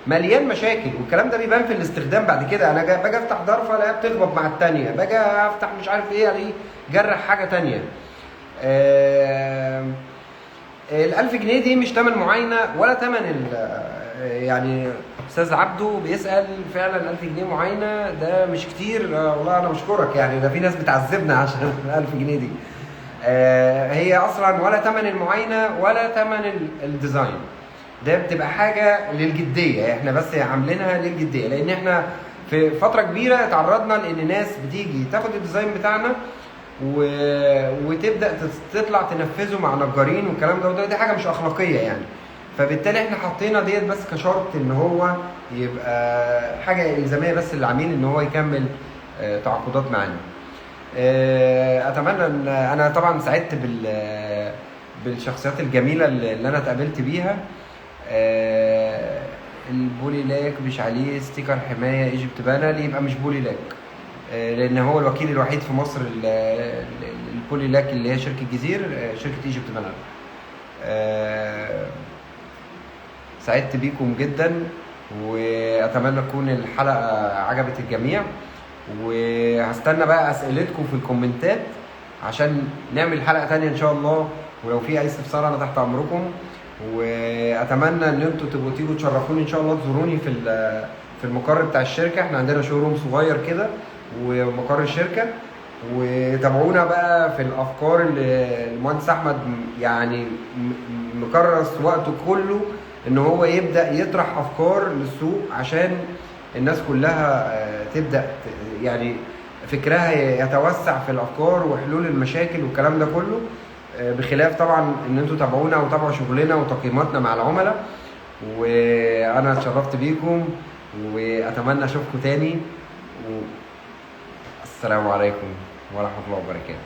مليان مشاكل، والكلام ده بيبان في الاستخدام بعد كده. انا باجي افتح ضرفه الاقيها بتخبط مع الثانية، باجي افتح مش عارف ايه الاقيه جرح حاجة ثانية. ال1000 جنيه دي مش ثمن معاينة ولا ثمن، يعني استاذ عبده بيسال فعلا 1000 جنيه معاينة ده مش كتير؟ والله انا بشكرك، يعني ده في ناس بتعذبنا عشان ال1000 جنيه دي. هي اصلا ولا ثمن المعاينة ولا ثمن ال design، ده بتبقى حاجة للجديه، احنا بس عاملينها للجديه، لان احنا في فترة كبيرة تعرضنا لان ناس بتيجي تاخد ال design بتاعنا وتبدا تطلع تنفذه مع نجارين والكلام ده، وده دي حاجة مش اخلاقية يعني. فبالتالي احنا حطينا ديت بس كشرط ان هو يبقى حاجة الزامية بس للعميل ان هو يكمل تعاقدات معانا. اتمنى ان انا طبعا سعدت بالشخصيات الجميلة اللي انا اتقابلت بيها. ال Polylac مش عليه sticker حماية Egypt Panel، يبقى مش Polylac، لان هو الوكيل الوحيد في مصر ال Polylac اللي هي شركة جزير، شركة Egypt Panel. سعدت بيكم جدا، واتمنى تكون الحلقة عجبت الجميع، وهستنى بقى اسئلتكم في الكومنتات عشان نعمل حلقة تانية ان شاء الله. ولو في اي استفسار انا تحت امركم، واتمنى ان انتوا تبقوا تيجوا تشرفوني ان شاء الله، تزوروني في المقر بتاع الشركة. احنا عندنا showroom صغير كده ومقر الشركة، وتابعونا بقى في الافكار اللي المهندس احمد يعني مكرس وقته كله ان هو يبدا يطرح افكار للسوق عشان الناس كلها تبدا يعني فكرها يتوسع في الافكار وحلول المشاكل والكلام ده كله، بخلاف طبعا ان انتوا تابعونا وتابعوا شغلنا وتقييماتنا مع العملاء. وانا اتشرفت بيكم واتمنى اشوفكم تاني، والسلام عليكم ورحمة الله وبركاته.